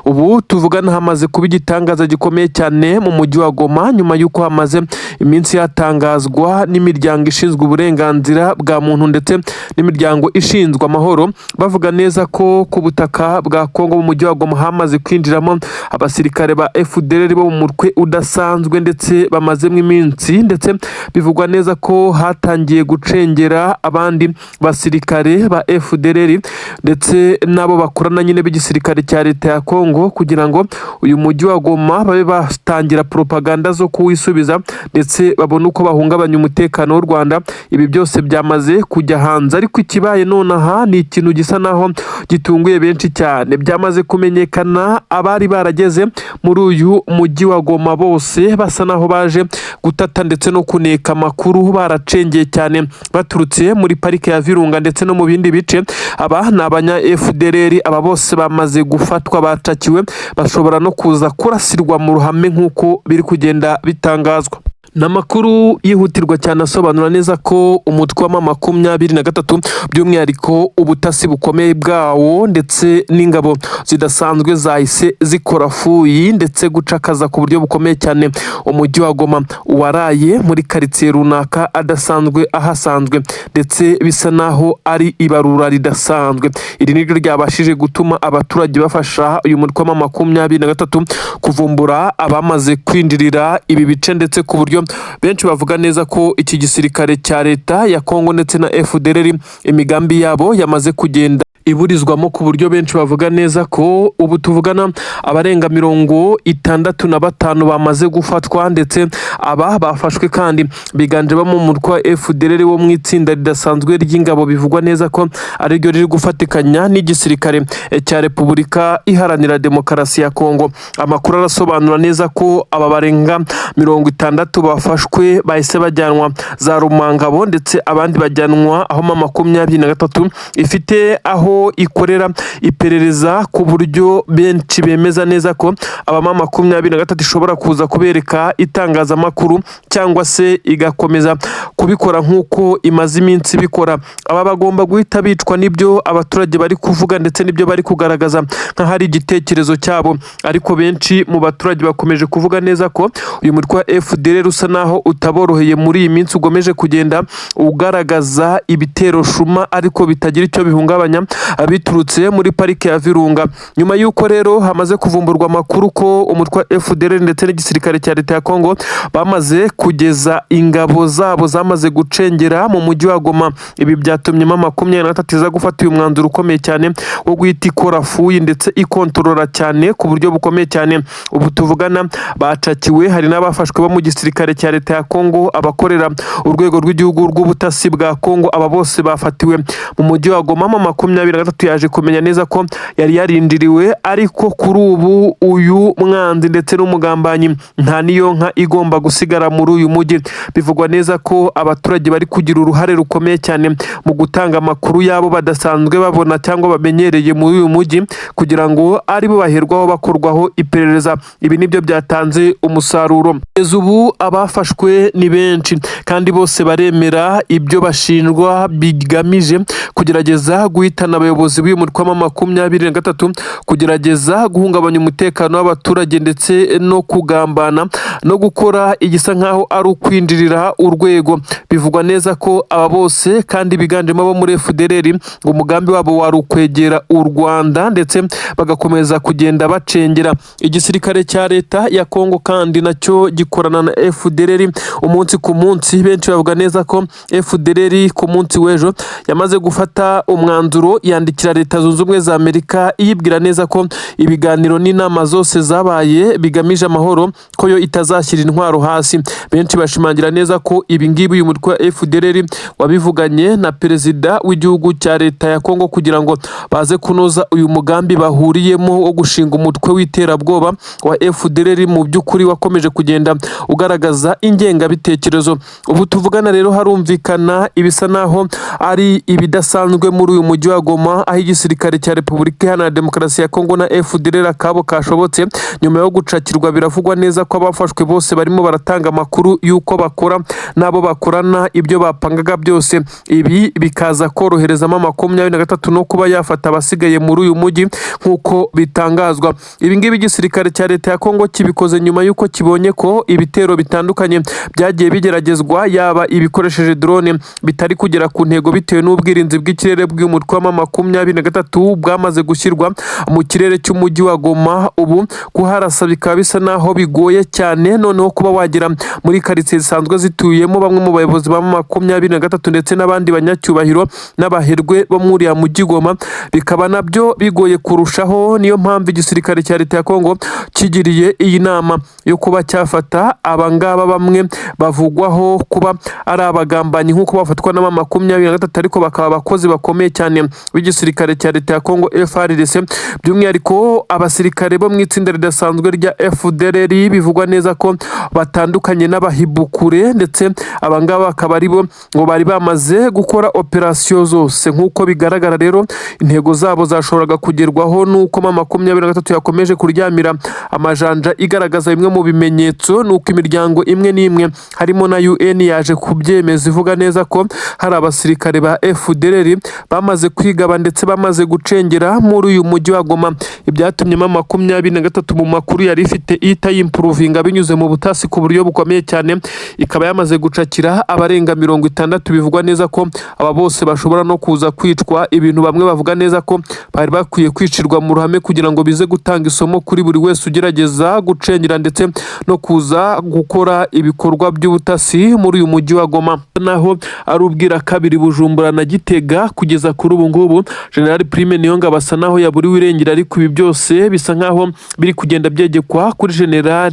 Ubu tuvugana hamaze kuba igitangaza gikomeye cyane mu mujyi wa Goma, nyuma y'uko hamaze iminsi hatangazwa n'imiryango ishinzwe uburenganzira bwa muntu ndetse n'imiryango ishinzwe amahoro, bavuga neza ko ku butaka bwa Kongo mu mujyi wa Goma hamaze kwinjiramo abasirikare ba FDLR bo mu mutwe udasanzwe, ndetse bamazemo iminsi. Ndetse bivugwa neza ko hatangiye gucengera abandi basirikare ba FDLR ndetse n'abo bakorana nyine b'igisirikare cya leta ya Kongo, kugira ngo uyu mujyi wa Goma babe batangira propaganda zo kuwisubiza, ndetse babone uko bahungabanya umutekano w'u Rwanda. Ibi byose byamaze kujya hanze, ariko ikibaye nonaha ni ikintu gisa naho gitunguye benshi cyane. Byamaze kumenyekana, abari barageze muri uyu mujyi wa Goma bose basa naho baje gutata ndetse no kuneka amakuru, baracengeye cyane baturutse muri parike ya Virunga ndetse no mu bindi bice. Aba ni abanya FDLR. Aba bose bamaze gufatwa, bacakiwe, bashobora no kuza kurasirwa mu ruhame nk'uko biri kugenda bitangazwa. Ni amakuru yihutirwa cyane asobanura neza ko umutwe wa M23, by'umwihariko ubutasi bukomeye bwawo ndetse n'ingabo zidasanzwe, zahise zikora fouille ndetse gucakaza ku buryo bukomeye cyane umujyi wa Goma, waraye muri karitsiye runaka adasanzwe ahasanzwe, ndetse bisa naho ari ibarura ridasanzwe. Iri niryo ryabashije gutuma abaturage bafasha uyu mutwe wa M23 kuvumbura abamaze kwinjirira ibi bice, ndetse ku buryo benshi bavuga neza ko iki gisirikare cya leta ya Kongo ndetse na FDLR imigambi yabo yamaze kugenda iburizwamo, ku buryo benshi bavuga neza ko ubu tuvugana abarenga 65 bamaze gufatwa. Ndetse aba bafashwe kandi biganjemo mu mutwe wa FDLR wo mu itsinda ridasanzwe ry'ingabo, bivugwa neza ko ariryo riri gufatikanya n'igisirikare cya Repubulika Iharanira Demokarasi ya Kongo. Amakuru arasobanura neza ko aba barenga 60 bafashwe bahise bajyanwa za Rumangabo, ndetse abandi bajyanwa aho M23 ifite aho ikorera iperereza, ku buryo benshi bemeza neza ko aba M23 ishobora kuza kubereka itangazamakuru cyangwa se igakomeza kubikora nk'uko imaze iminsi ibikora. Aba bagomba guhita bicwa, n'ibyo abaturage bari kuvuga ndetse n'ibyo bari kugaragaza nk'ahari igitekerezo cyabo. Ariko benshi mu baturage bakomeje kuvuga neza ko uyu mutwe wa FDLR usa naho utaboroheye muri iyi minsi, ugomeje kugenda ugaragaza ibitero shuma ariko bitagira icyo bihungabanya, biturutse muri parike ya Virunga. Nyuma y'uko rero hamaze kuvumburwa amakuru ko umutwe wa FDLR ndetse n'igisirikare cya leta ya Kongo bamaze kugeza ingabo zabo zamaze gucengera mu mujyi wa Goma, ibi byatumye M23 iza gufata uyu mwanzuro ukomeye cyane wo guhita ikora fouille ndetse ikontorora cyane ku buryo bukomeye cyane. Ubu tuvugana bacakiwe, hari n'abafashwe bo mu gisirikare cya leta ya Kongo, abakorera urwego rw'igihugu rw'ubutasi bwa Kongo. Aba bose bafatiwe mu mujyi wa Goma. M23 yaje kumenya neza ko yari yarindiriwe, ariko kuri ubu uyu mwanzi ndetse n'umugambanyi nta niyo nka igomba gusigara muri uyu mujyi. Bivugwa neza ko abaturage bari kugira uruhare rukomeye cyane mu gutanga amakuru yabo badasanzwe babona cyangwa bamenyereye muri uyu mujyi, kugira ngo aribo baherwaho bakorwaho iperereza. Ibi nibyo byatanze umusaruro. Kugeza ubu abafashwe ni benshi kandi bose baremera ibyo bashinjwa bigamije kugerageza guhitana abayobozi b'uyu mutwe wa M23, kugerageza guhungabanya umutekano w'abaturage, ndetse no kugambana no gukora igisa nk'aho ari ukwinjirira urwego. Bivugwa neza ko aba bose kandi biganjemo abo muri FDLR, ngo umugambi wabo wari ukwegera u Rwanda ndetse bagakomeza kugenda bacengera igisirikare cya leta ya Kongo, kandi nacyo gikorana na FDLR umunsi ku munsi. Benshi bavuga neza ko FDLR ku munsi w'ejo yamaze gufata umwanzuro. yandikira Leta Zunze Ubumwe za Amerika iyibwira neza ko ibiganiro n'inama zose zabaye bigamije amahoro, ko yo itazashyira intwaro hasi. Benshi bashimangira neza ko ibi ngibi uyu mutwe wa FDLR wabivuganye na perezida w'igihugu cya Leta ya Kongo kugira ngo baze kunoza uyu mugambi bahuriyemo wo gushinga umutwe w'iterabwoba wa FDLR, mu by'ukuri wakomeje kugenda ugaragaza ingengabitekerezo. Ubu tuvugana rero harumvikana ibisa naho ari ibidasanzwe muri uyu mujyi wa Goma, aho igisirikare cya Repubulika Iharanira Demokarasi ya Kongo na FDLR akabo kashobotse nyuma yo gucakirwa. Biravugwa neza ko abafashwe bose barimo baratanga amakuru y'uko bakora n'abo bakorana, ibyo bapangaga byose. Ibi bikaza koroherezamo 23 no kuba yafata abasigaye muri uyu mujyi nk'uko bitangazwa. Ibi ngibi igisirikare cya Leta ya Kongo kibikoze nyuma y'uko kibonye ko ibitero bitandukanye byagiye bigeragezwa, yaba ibikoresheje drone, bitari kugera ku ntego bitewe n'ubwirinzi bw'ikirere bw'umutwe wa 23 bwamaze gushyirwa mu kirere cy'umujyi wa Goma. Ubu kuharasa bikaba bisa naho bigoye cyane, noneho kuba wagera muri karitsiye zisanzwe zituyemo bamwe mu bayobozi ba 23 ndetse n'abandi banyacyubahiro n'abaherwe bo muri uriya mujyi Goma bikaba nabyo bigoye kurushaho. Niyo mpamvu igisirikare cya Leta ya Kongo kigiriye iyi nama yo kuba cyafata abangaba bamwe bavugwaho kuba ari abagambanyi nk'uko bafatwa na 23, ariko bakaba abakozi bakomeye cyane b'igisirikare cya Leta ya Kongo FARDC, by'umwihariko abasirikare bo mu itsinda ridasanzwe rya FDLR, bivugwa neza ko batandukanye n'abahibukure, ndetse abangaba bakaba ari bo ngo bari bamaze gukora operasiyo zose. Nk'uko bigaragara rero, intego zabo zashoboraga kugerwaho n'uko 23 yakomeje kuryamira amajanja igaragaza bimwe mu bimenyetso, nuko imiryango imwe n'imwe harimo na UN yaje kubyemeza, ivuga neza ko hari abasirikare ba FDLR bamaze kwigaba ndetse bamaze gucengera muri uyu mujyi wa Goma, ibyatumye 23 mu makuru yari ifite ihita yimpuruvinga binyuze mu butasi ku buryo bukomeye cyane, ikaba yamaze gucakira abarenga 60. Bivugwa neza ko aba bose bashobora no kuza kwicwa, ibintu bamwe bavuga neza ko bari bakwiye kwicirwa mu ruhame kugira ngo bize gutanga isomo kuri buri wese ugerageza gucengera ndetse no kuza gukora ibikorwa by'ubutasi muri uyu mujyi wa Goma. Naho ari ubwira kabiri Bujumbura na Gitega, kugeza kuri ubu ngubu General Prime Niyongabo asa naho yaburiwe irengero, ariko ibi byose bisa nkaho biri kugenda byegekwa kuri General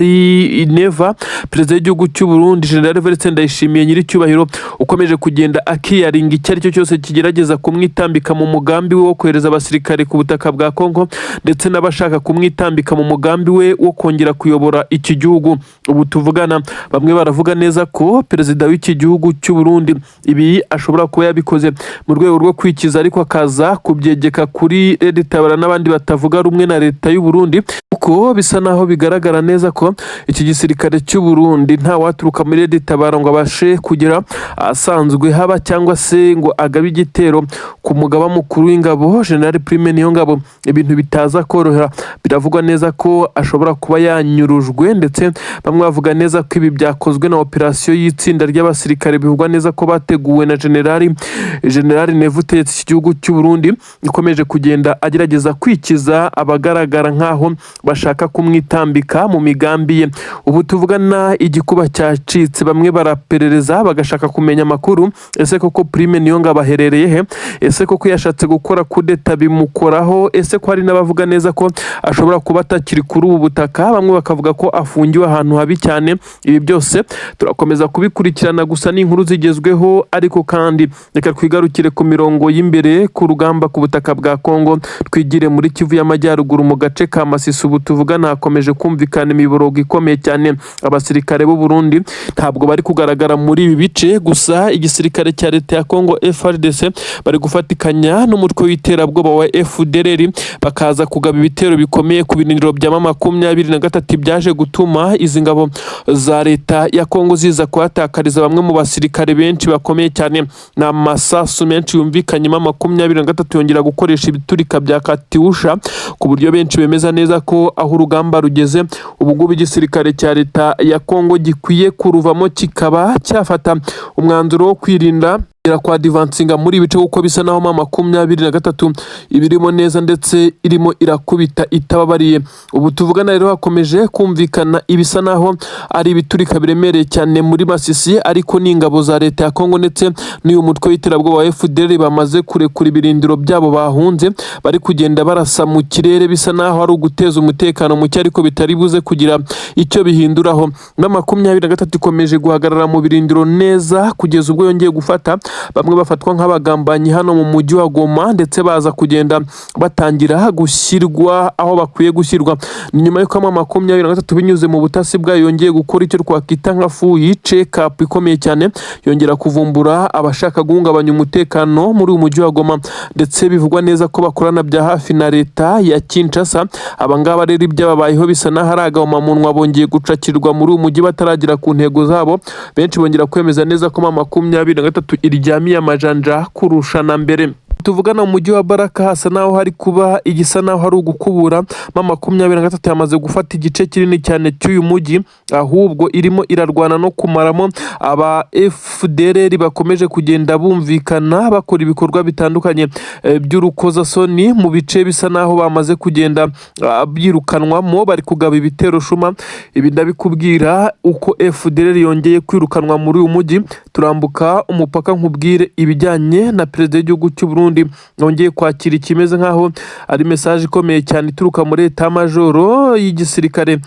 Neva, perezida w'igihugu cy'u Burundi, General Evariste Ndayishimiye nyiricyubahiro, ukomeje kugenda akiyaringa icyo ari cyo cyose kigerageza kumwitambika mu mugambi we wo kohereza abasirikare ku butaka bwa Kongo, ndetse n'abashaka kumwitambika mu mugambi we wo kongera kuyobora iki gihugu. Ubu tuvugana bamwe baravuga neza ko perezida w'iki gihugu cy'u Burundi ibi ashobora kuba yabikoze mu rwego rwo kwikiza, ariko akaza kubyegeka kuri Red Tabara n'abandi batavuga rumwe na Leta y'u Burundi, kuko bisa naho bigaragara neza ko iki gisirikare cy'u Burundi nta waturuka muri Red Tabara ngo abashe kugera ahasanzwe haba cyangwa se ngo agabe igitero ku mugaba mukuru w'ingabo General Prime Niyongabo, ibintu bitaza korohera. Biravugwa neza ko ashobora kuba yanyurujwe, ndetse bamwe bavuga neza ko ibi byakozwe na operasiyo y'itsinda ry'abasirikare bivugwa neza ko bateguwe na General Neva utegetse iki gihugu cy'u Burundi, ukomeje kugenda agerageza kwikiza abagaragara nk'aho bashaka kumwitambika mu migambi ye. Ubu tuvugana igikuba cyacitse, bamwe baraperereza bagashaka kumenya amakuru: ese koko Prime Niyongabo aherereye he? Ese koko yashatse gukora kudeta bimukoraho? Ese ko hari n'abavuga neza ko ashobora kuba atakiri kuri ubu butaka, bamwe bakavuga ko afungiwe ahantu habi cyane? Ibi byose turakomeza kubikurikirana, gusa ni inkuru zigezweho. Ariko kandi reka twigarukire ku mirongo y'imbere ku rugamba ku butaka bwa Kongo, twigire muri Kivu y'Amajyaruguru mu gace ka Masisi. Ubu tuvugana hakomeje kumvikana imiborogo ikomeye cyane. Abasirikare b'u Burundi ntabwo bari kugaragara muri ibi bice, gusa igisirikare cya Leta ya Kongo FARDC bari gufatikanya n'umutwe w'iterabwoba wa FDLR, bakaza kugaba ibitero bikomeye ku birindiro bya 23, byaje gutuma izi ngabo za Leta ya Kongo ziza kuhatakariza bamwe mu basirikare benshi bakomeye cyane. Ni amasasu menshi yumvikanyemo, 23 yongera gukoresha ibiturika bya Katyusha, ku buryo benshi bemeza neza ko aho urugamba rugeze ubu ngubu igisirikare cya Leta ya Kongo gikwiye kuruvamo, kikaba cyafata umwanzuro wo kwirinda Kwadvancinga muri ibi bice, kuko bisa naho M23 ibirimo neza ndetse irimo irakubita itababariye. Ubu tuvugana rero hakomeje kumvikana ibisa naho ari ibiturika biremereye cyane muri Masisi, ariko ni ingabo za leta ya Kongo ndetse n'uyu mutwe w'iterabwoba wa FDLR bamaze kurekura ibirindiro byabo bahunze, bari kugenda barasa mu kirere, bisa naho ari uguteza umutekano muke ariko bitari buze kugira icyo bihinduraho. M23 ikomeje guhagarara mu birindiro neza kugeza ubwo yongeye gufata bamwe bafatwa nk'abagambanyi hano mu mujyi wa Goma, ndetse baza kugenda batangira gushyirwa aho bakwiye gushyirwa. Ni nyuma y'uko M23 binyuze mu butasi bwayo yongeye gukora icyo twakwita nka full check up ikomeye cyane, yongera kuvumbura abashaka guhungabanya umutekano muri uyu mujyi wa Goma, ndetse bivugwa neza ko bakorana bya hafi na leta ya Kinshasa. Abangaba rero ibyababayeho bisa n'aho ari agahomamunwa, bongeye gucakirwa muri uyu mujyi bataragera ku ntego zabo. Benshi bongera kwemeza neza ko M23 iryamiye amajanja kurusha na mbere. Tuvugana mu mujyi wa Baraka hasa naho hari kuba igisa naho hari ugukubura. M23 yamaze gufata igice kinini cyane cy'uyu mujyi, ahubwo irimo irarwana no kumaramo aba FDLR bakomeje kugenda bumvikana bakora ibikorwa bitandukanye by'urukozasoni mu bice bisa naho bamaze kugenda byirukanwamo, bari kugaba ibitero shuma. Ibi ndabikubwira uko FDLR yongeye kwirukanwa muri uyu mujyi. Turambuka umupaka nkubwire ibijyanye na perezida w'igihugu cy'u Burundi wongeye kwakira ikimeze nk'aho ari message ikomeye cyane ituruka muri état-major y'igisirikare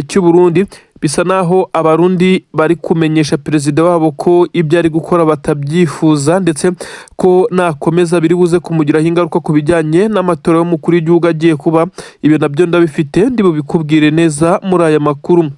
cy'u Burundi. Bisa naho Abarundi bari kumenyesha perezida wabo ko ibyo ari gukora batabyifuza, ndetse ko nakomeza biri buze kumugiraho ingaruka ku bijyanye n'amatora y'umukuru w'igihugu agiye kuba. Ibyo nabyo ndabifite, ndi bubikubwire neza muri aya makuru.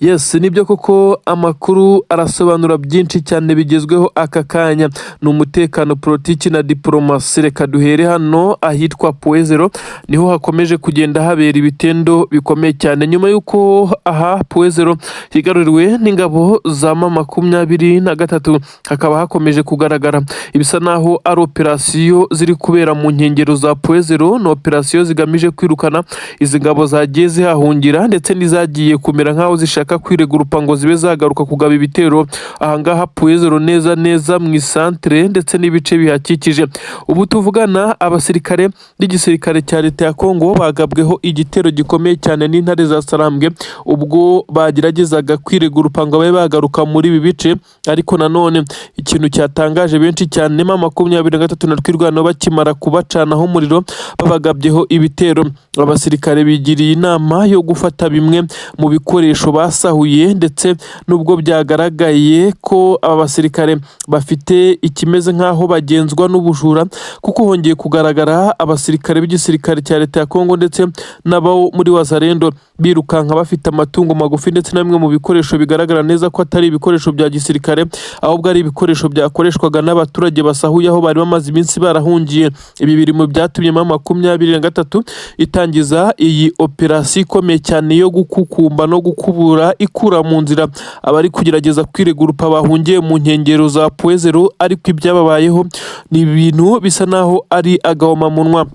Yes, nibyo koko, amakuru arasobanura byinshi cyane bigezweho aka kanya. Ni umutekano, politiki na diporomasi. Reka duhere hano ahitwa Point Zéro, niho hakomeje kugenda habera ibitendo bikomeye cyane nyuma y'uko aha Point Zéro higaruriwe n'ingabo za M23, hakaba hakomeje kugaragara ibisa naho ari operasiyo ziri kubera mu nkengero za Point Zéro. Ni operasiyo zigamije kwirukana izi ngabo zagiye zihahungira ndetse n'izagiye kumera nk'aho zishaka kwiregurupa ngo zibe zagaruka kugaba ibitero ahangaha Point Zéro, neza neza mu isantere ndetse n'ibice bihakikije. Ubu tuvugana abasirikare b'igisirikare cya leta ya Kongo bagabweho igitero gikomeye cyane n'intare za Sarambwe ubwo bageragezaga kwiregurupa ngo babe bagaruka muri ibi bice. Ariko nanone ikintu cyatangaje benshi cyane, M23 na Twirwaneho bakimara kubacanaho umuriro babagabyeho ibitero, abasirikare bigiriye inama yo gufata bimwe mu bikoresho basahuye, ndetse nubwo byagaragaye ko aba basirikare bafite ikimeze nk'aho bagenzwa n'ubujura, kuko hongeye kugaragara abasirikare b'igisirikare cya leta ya Kongo ndetse n'abo muri Wazalendo birukanka bafite amatungo magufi ndetse na bimwe mu bikoresho bigaragara neza ko atari ibikoresho bya gisirikare, ahubwo ari ibikoresho byakoreshwaga n'abaturage basahuye aho bari bamaze iminsi barahungiye. Ibi biri mu byatumye M23 itangiza iyi operasiyo ikomeye cyane yo gukukumba no gukubura, ikura mu nzira abari kugerageza kwiregurupa bahungiye mu nkengero za Point Zéro, ariko ibyababayeho ni ibintu bisa naho ari agahomamunwa.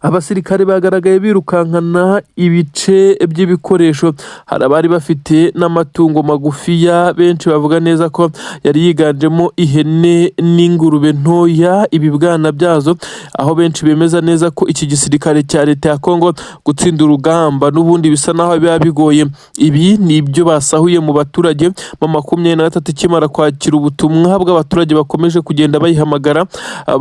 Abasirikare bagaragaye birukankana ibice by'ibikoresho, hari abari bafite n'amatungo magufiya, benshi bavuga neza ko yari yiganjemo ihene n'ingurube ntoya, ibibwana byazo, aho benshi bemeza neza ko iki gisirikare cya leta ya Kongo gutsinda urugamba n'ubundi bisa naho biba bigoye. Ibi ni ibyo basahuye mu baturage. M23 ikimara kwakira ubutumwa bw'abaturage bakomeje kugenda bayihamagara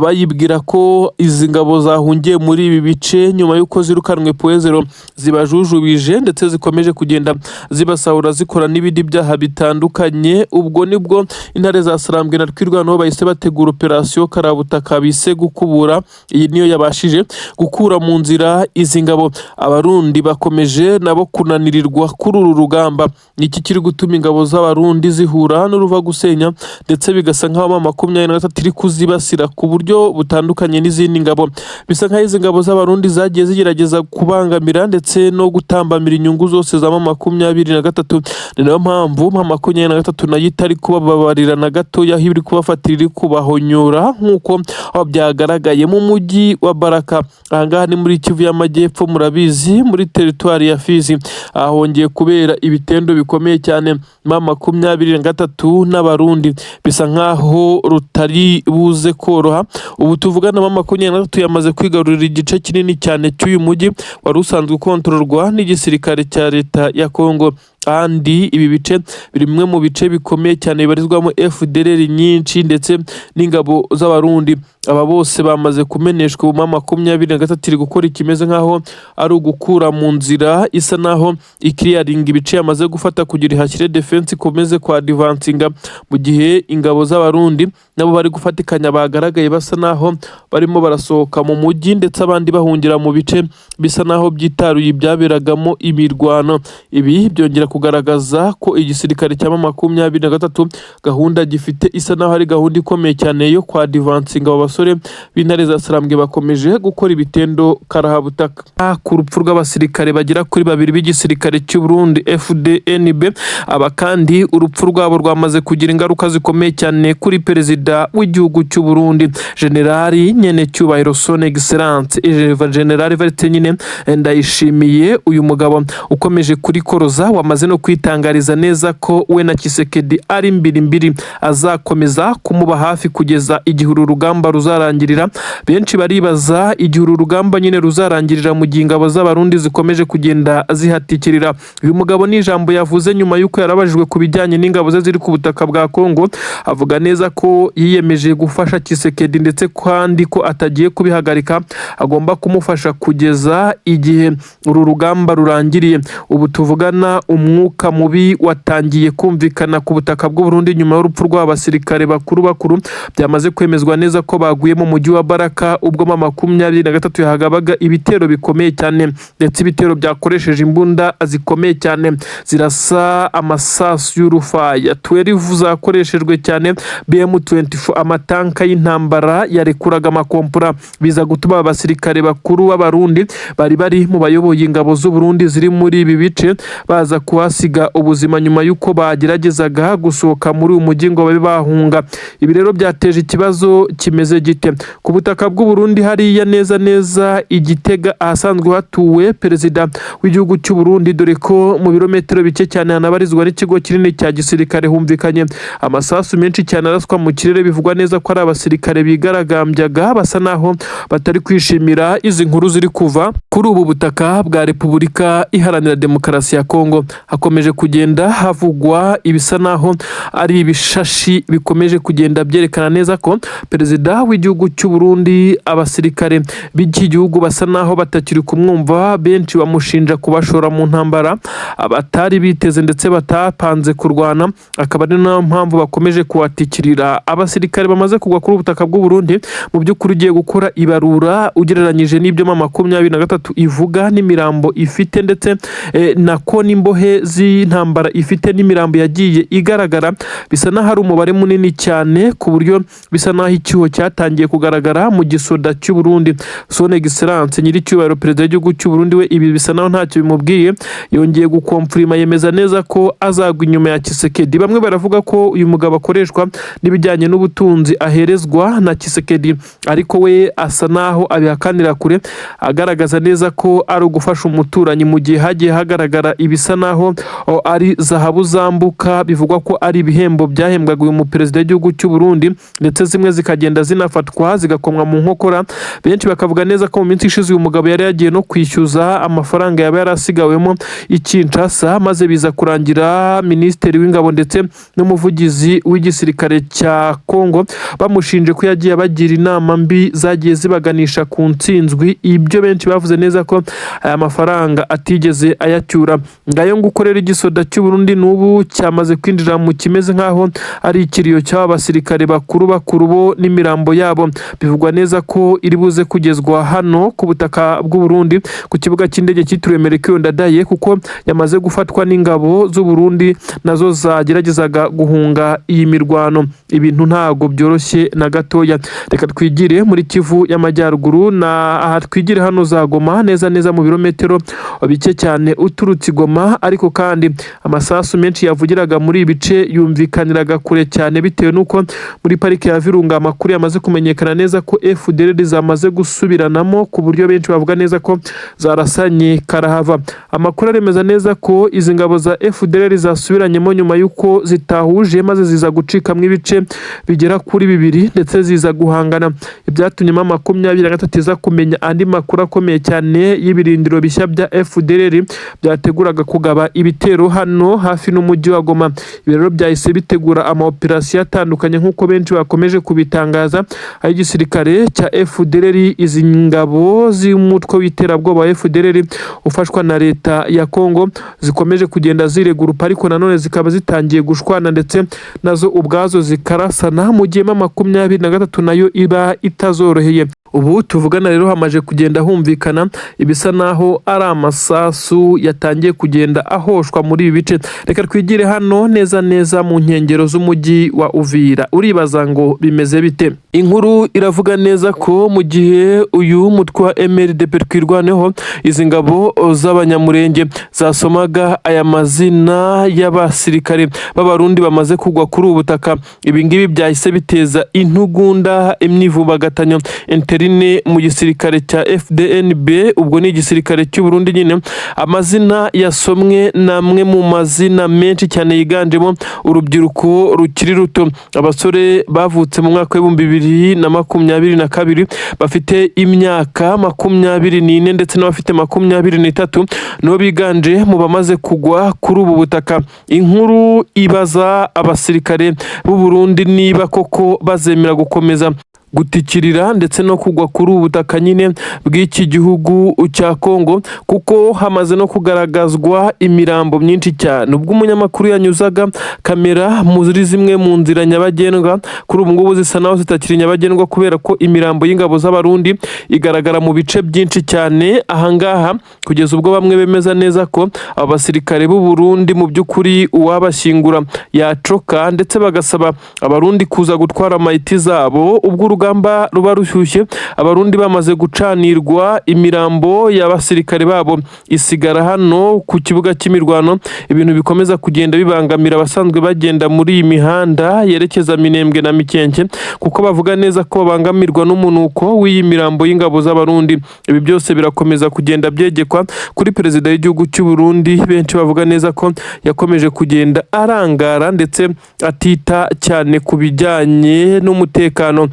bayibwira ko izi ngabo zahungiye muri ibi bice nyuma y'uko zirukanwe Point Zéro zibajujubije, ndetse zikomeje kugenda zibasahura, zikora n'ibindi byaha bitandukanye. Ubwo nibwo intare za Sarambwe na Twirwaneho bahise bategura operasiyo karabutaka bise gukubura. Iyi niyo yabashije gukura mu nzira izi ngabo. Abarundi bakomeje nabo kunanirirwa kuri uru rugamba. Iki kiri gutuma ingabo z'Abarundi zihura n'uruva gusenya, ndetse bigasa nk'aho M23 iri kuzibasira ku buryo butandukanye n'izindi ngabo. Bisa nk'aho izi ngabo z'Abarundi z'Abarundi zagiye zigerageza kubangamira ndetse no gutambamira inyungu zose za M23. Ni nayo mpamvu M23 nayo itari kubababarira na gatoya, aho iri kubafatira iri kubahonyora nk'uko aho byagaragaye mu mujyi wa Baraka. Ahangaha ni muri Kivu y'Amajyepfo, murabizi, muri teritwari ya Fizi hongeye kubera ibitendo bikomeye cyane. M23 n'Abarundi bisa nkaho rutari buze koroha. Ubu tuvugana M23 yamaze kwigarurira igice kinini cyane cy'uyu mujyi wari usanzwe ukontororwa n'igisirikare cya leta ya Kongo. Kandi ibi bice biri bimwe mu bice bikomeye cyane bibarizwamo FDLR nyinshi ndetse n'ingabo z'Abarundi. Aba bose bamaze kumeneshwa. Ubu M23 iri gukora ikimeze nk'aho ari ugukura mu nzira, isa naho iclearinga ibice yamaze gufata kugira ihashyire defense, ikomeze kwa advancinga, mu gihe ingabo z'Abarundi nabo bari gufatikanya bagaragaye basa naho barimo barasohoka mu mujyi, ndetse abandi bahungira mu bice bisa naho byitaruye ibyaberagamo imirwano. Ibi byongera kugaragaza ko igisirikare cya M23 gahunda gifite isa naho ari gahunda ikomeye cyane yo kwa advancinga. Abo basore b'intare za Sarambwe bakomeje gukora ibitendo karahabutaka. Ku rupfu rw'abasirikare bagera kuri babiri b'igisirikare cy'u Burundi FDNB, aba kandi urupfu rwabo rwamaze kugira ingaruka zikomeye cyane kuri perezida w'igihugu cy'u Burundi, Generali nyene cyubahiro, Son Excellence General Evariste nyine Ndayishimiye. Uyu mugabo ukomeje kurikoroza wamaze no kwitangariza neza ko we na Tshisekedi ari mbiri mbiri, azakomeza kumuba hafi kugeza igihe uru rugamba ruzarangirira. Benshi baribaza igihe uru rugamba nyine ruzarangirira mu gihe ingabo z'Abarundi zikomeje kugenda zihatikirira. Uyu mugabo ni ijambo yavuze nyuma y'uko yarabajijwe ku bijyanye n'ingabo ze ziri ku butaka bwa Kongo, avuga neza ko yiyemeje gufasha Tshisekedi, ndetse kandi ko atagiye kubihagarika, agomba kumufasha kugeza igihe uru rugamba rurangiriye. Ubu tuvugana umwuka mubi watangiye kumvikana ku butaka bw'u Burundi nyuma y'urupfu rw'abasirikare bakuru bakuru byamaze kwemezwa neza ko baguye mu mujyi wa Baraka, ubwo M23 yahagabaga ibitero bikomeye cyane, ndetse ibitero byakoresheje imbunda zikomeye cyane zirasa amasasu y'urufaya, 12 zakoreshejwe cyane, BM24, amatanka y'intambara yarekuraga amakompora, biza gutuma abasirikare bakuru b'Abarundi bari bari mu bayoboye ingabo z'u Burundi ziri muri ibi bice baza kuhasiga ubuzima nyuma y'uko bageragezaga gusohoka muri uyu mujyi ngo babe bahunga. Ibi rero byateje ikibazo kimeze gite ku butaka bw'u Burundi hariya neza neza i Gitega, ahasanzwe hatuwe perezida w'igihugu cy'u Burundi, dore ko mu birometero bike cyane hanabarizwa n'ikigo kinini cya gisirikare. Humvikanye amasasu menshi cyane araswa mu kirere, bivugwa neza ko ari abasirikare bigaragambyaga basa naho batari kwishimira izi nkuru ziri kuva kuri ubu butaka bwa Repubulika Iharanira Demokarasi ya Kongo. Hakomeje kugenda havugwa ibisa naho ari ibishashi bikomeje kugenda byerekana neza ko perezida w'igihugu cy'u Burundi, abasirikare b'iki gihugu basa naho batakiri kumwumva. Benshi bamushinja kubashora mu ntambara batari biteze ndetse batapanze kurwana, akaba ari nayo mpamvu bakomeje kuhatikirira. Abasirikare bamaze kugwa kuri ubutaka bw'u Burundi, mu by'ukuri ugiye gukora ibarura ugereranyije n'ibyo M23 ivuga n'imirambo ifite, ndetse nako n'imbohe z'intambara ifite n'imirambo yagiye igaragara, bisa n'aho ari umubare munini cyane, ku buryo bisa n'aho icyuho cyatangiye kugaragara mu gisoda cy'u Burundi. Son Excellence nyiricyubahiro perezida w'igihugu cy'u Burundi we ibi bisa naho ntacyo bimubwiye, yongeye guconfirma, yemeza neza ko azagwa inyuma ya Tshisekedi. Bamwe baravuga ko uyu mugabo akoreshwa n'ibijyanye n'ubutunzi aherezwa na Tshisekedi, ariko we asa naho abihakanira kure, agaragaza neza ko ari ugufasha umuturanyi, mu gihe hagiye hagaragara ibisa naho ari zahabu zambuka, bivugwa ko ari ibihembo byahembwaga uyu muperezida w'igihugu cy'u Burundi, ndetse zimwe zikagenda zinafatwa zigakomwa mu nkokora. Benshi bakavuga neza ko mu minsi ishize uyu mugabo yari yagiye no kwishyuza amafaranga yaba yarasigawemo i Kinshasa, maze biza kurangira minisitiri w'ingabo ndetse n'umuvugizi w'igisirikare cya Kongo bamushinje ko yagiye abagira inama mbi zagiye zibaganisha ku ntsinzwi. Ibyo benshi bavuze neza ko aya mafaranga atigeze ayacyura. Ngayo nguko. Nguko rero igisoda cy'u Burundi n'ubu cyamaze kwinjira mu kimeze nk'aho ari ikiriyo cy'aba basirikare bakuru bakuru bo n'imirambo yabo bivugwa neza ko iri buze kugezwa hano ku butaka bw'u Burundi ku kibuga cy'indege cyitiriwe Melchior Ndadaye, kuko yamaze gufatwa n'ingabo z'u Burundi nazo zageragezaga guhunga iyi mirwano. Ibintu ntago byoroshye na gatoya. Reka twigire muri Kivu y'Amajyaruguru, na aha twigire hano za Goma, neza neza mu birometero bike cyane uturutse i Goma. Ariko kandi amasasu menshi yavugiraga muri ibi bice yumvikaniraga kure cyane, bitewe n'uko muri parike ya Virunga amakuru yamaze kumenyekana neza ko FDLR zamaze gusubiranamo, ku buryo benshi bavuga neza ko zarasanye karahava. Amakuru aremeza neza ko izi ngabo za FDLR zasubiranyemo nyuma y'uko zitahuje, maze ziza gucikamo ibice bigera kuri bibiri, ndetse ziza guhangana, ibyatumye M23 iza kumenya andi makuru akomeye cyane y'ibirindiro bishya bya FDLR byateguraga kugaba ibitero hano hafi n'umujyi wa Goma. Ibi rero byahise bitegura ama operasiyo atandukanye, nk'uko benshi bakomeje kubitangaza, aho igisirikare cya FDLR, izi ngabo z'umutwe w'iterabwoba wa FDLR ufashwa na leta ya Congo, zikomeje kugenda ziregurupa, ariko nanone zikaba zitangiye gushwana ndetse nazo ubwazo zikarasana, mu gihe M23 nayo iba itazoroheye. Ubu tuvugana rero hamaze kugenda humvikana ibisa naho ari amasasu yatangiye kugenda ahoshwa muri ibi bice. Reka twigire hano neza neza mu nkengero z'umujyi wa Uvira. Uribaza ngo bimeze bite? Inkuru iravuga neza ko mu gihe uyu mutwe wa MRDP Twirwaneho, izi ngabo z'Abanyamurenge, zasomaga aya mazina y'abasirikare b'Abarundi bamaze kugwa kuri ubu butaka, ibi ngibi byahise biteza intugunda, imyivumbagatanyo interne mu gisirikare cya FDNB, ubwo ni igisirikare cy'u Burundi nyine. Amazina yasomwe ni amwe mu mazina menshi cyane yiganjemo urubyiruko rukiri ruto, abasore bavutse mu mwaka w'2022 bafite imyaka 24 ndetse n'abafite 23, nibo biganje mu bamaze kugwa kuri ubu butaka. Inkuru ibaza abasirikare b'u Burundi niba koko bazemera gukomeza gutikirira ndetse no kugwa kuri ubu butaka nyine bw'iki gihugu cya Congo, kuko hamaze no kugaragazwa imirambo myinshi cyane. Ubwo umunyamakuru yanyuzaga kamera muri zimwe mu nzira nyabagendwa, kuri ubu ngubu zisa naho zitakiri nyabagendwa, kubera ko imirambo y'ingabo z'Abarundi igaragara mu bice byinshi cyane ahangaha, kugeza ubwo bamwe bemeza neza ko aba basirikare b'u Burundi mu by'ukuri uwabashyingura yacoka, ndetse bagasaba Abarundi kuza gutwara mayiti zabo. Ubwo urugamba ruba rushyushye, Abarundi bamaze gucanirwa, imirambo y'abasirikare babo isigara hano ku kibuga cy'imirwano, ibintu bikomeza kugenda bibangamira abasanzwe bagenda muri iyi mihanda yerekeza Minembwe na Mikenke, kuko bavuga neza ko babangamirwa n'umunuko w'iyi mirambo y'ingabo z'Abarundi. Ibi byose birakomeza kugenda byegekwa kuri perezida w'igihugu cy'u Burundi, benshi bavuga neza ko yakomeje kugenda arangara ndetse atita cyane ku bijyanye n'umutekano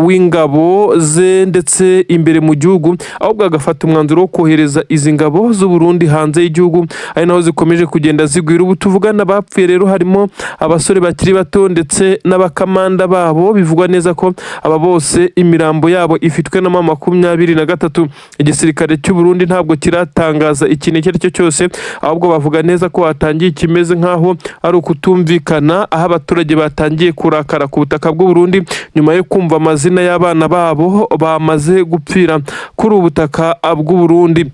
w'ingabo ze ndetse imbere mu gihugu, ahubwo agafata umwanzuro wo kohereza izi ngabo z'u Burundi hanze y'igihugu, ari naho zikomeje kugenda zigwira. Ubu tuvugana bapfuye rero harimo abasore bakiri bato ndetse n'abakamanda babo. Bivugwa neza ko aba bose imirambo yabo ifitwe na M23. Igisirikare cy'u Burundi ntabwo kiratangaza ikintu icyo ari cyo cyose, ahubwo bavuga neza ko hatangiye ikimeze nk'aho ari ukutumvikana, aho abaturage batangiye kurakara ku butaka bw'u Burundi nyuma yo kumva amazina y'abana babo bamaze gupfira kuri ubu butaka bw'u Burundi.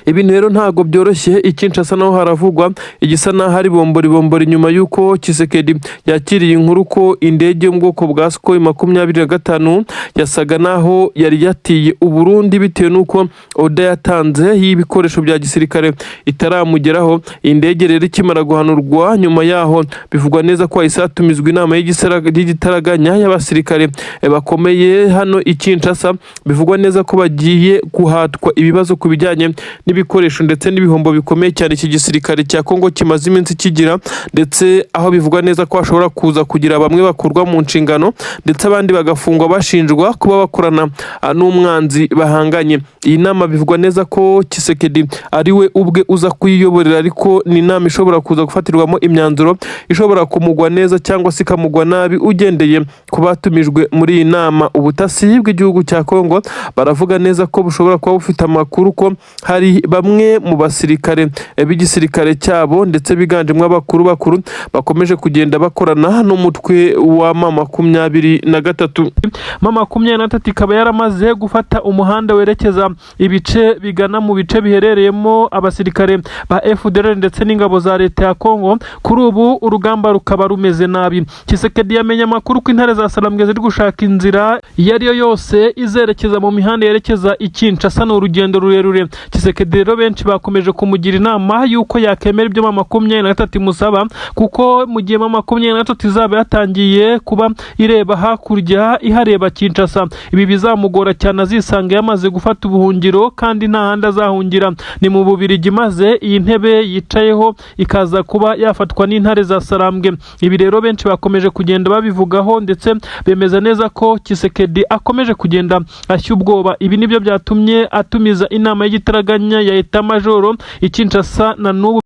Ibintu rero ntabwo byoroshye. I Kinshasa naho haravugwa igisa n'aho ari bombori bombori, nyuma y'uko Tshisekedi yakiriye inkuru ko indege yo mu bwoko bwa Sukhoi 25 yasaga n'aho yari yatiye Uburundi, bitewe n'uko order yatanze y'ibikoresho bya gisirikare itaramugeraho. Iyi ndege rero ikimara guhanurwa, nyuma yaho bivugwa neza ko hahise hatumizwa inama y'igitaraganya y'abasirikare bakomeye hano i Kinshasa. Bivugwa neza ko bagiye guhatwa ibibazo ku bijyanye n'ibikoresho ndetse n'ibihombo bikomeye cyane iki gisirikare cya Kongo kimaze iminsi kigira, ndetse aho bivugwa neza ko hashobora kuza kugira bamwe bakurwa mu nshingano ndetse abandi bagafungwa bashinjwa kuba bakorana n'umwanzi bahanganye. Iyi nama bivugwa neza ko Tshisekedi ari we ubwe uza kuyiyoborera, ariko ni inama ishobora kuza gufatirwamo imyanzuro ishobora kumugwa neza cyangwa se ikamugwa nabi, ugendeye ku batumijwe muri iyi nama. Ubutasi bw'igihugu cya Kongo baravuga neza ko bushobora kuba bufite amakuru ko hari Hari bamwe mu basirikare b'igisirikare cyabo, ndetse biganjemo abakuru bakuru, bakomeje kugenda bakorana n'umutwe wa M23. M23 ikaba yaramaze gufata umuhanda werekeza ibice bigana mu bice biherereyemo abasirikare ba FDLR ndetse n'ingabo za leta ya Kongo. Kuri ubu urugamba rukaba rumeze nabi. Tshisekedi yamenye amakuru ko intare za Sarambwe ziri gushaka inzira iyo ari yo yose izerekeza mu mihanda yerekeza i Kinshasa. Ni urugendo rurerure. Tshisekedi rero, benshi bakomeje kumugira inama y'uko yakemera ibyo M23 imusaba, kuko mu gihe M23 izaba yatangiye kuba ireba hakurya, ihareba Kinshasa, ibi bizamugora cyane, azisanga yamaze gufata ubuhungiro kandi nta handi azahungira, ni mu Bubirigi, maze iyi ntebe yicayeho ikaza kuba yafatwa n'intare za Sarambwe. Ibi rero benshi bakomeje kugenda babivugaho, ndetse bemeza neza ko Tshisekedi akomeje kugenda ashya ubwoba. Ibi nibyo byatumye atumiza inama y'igitaraganya ya état-major i Kinshasa na n'ubu.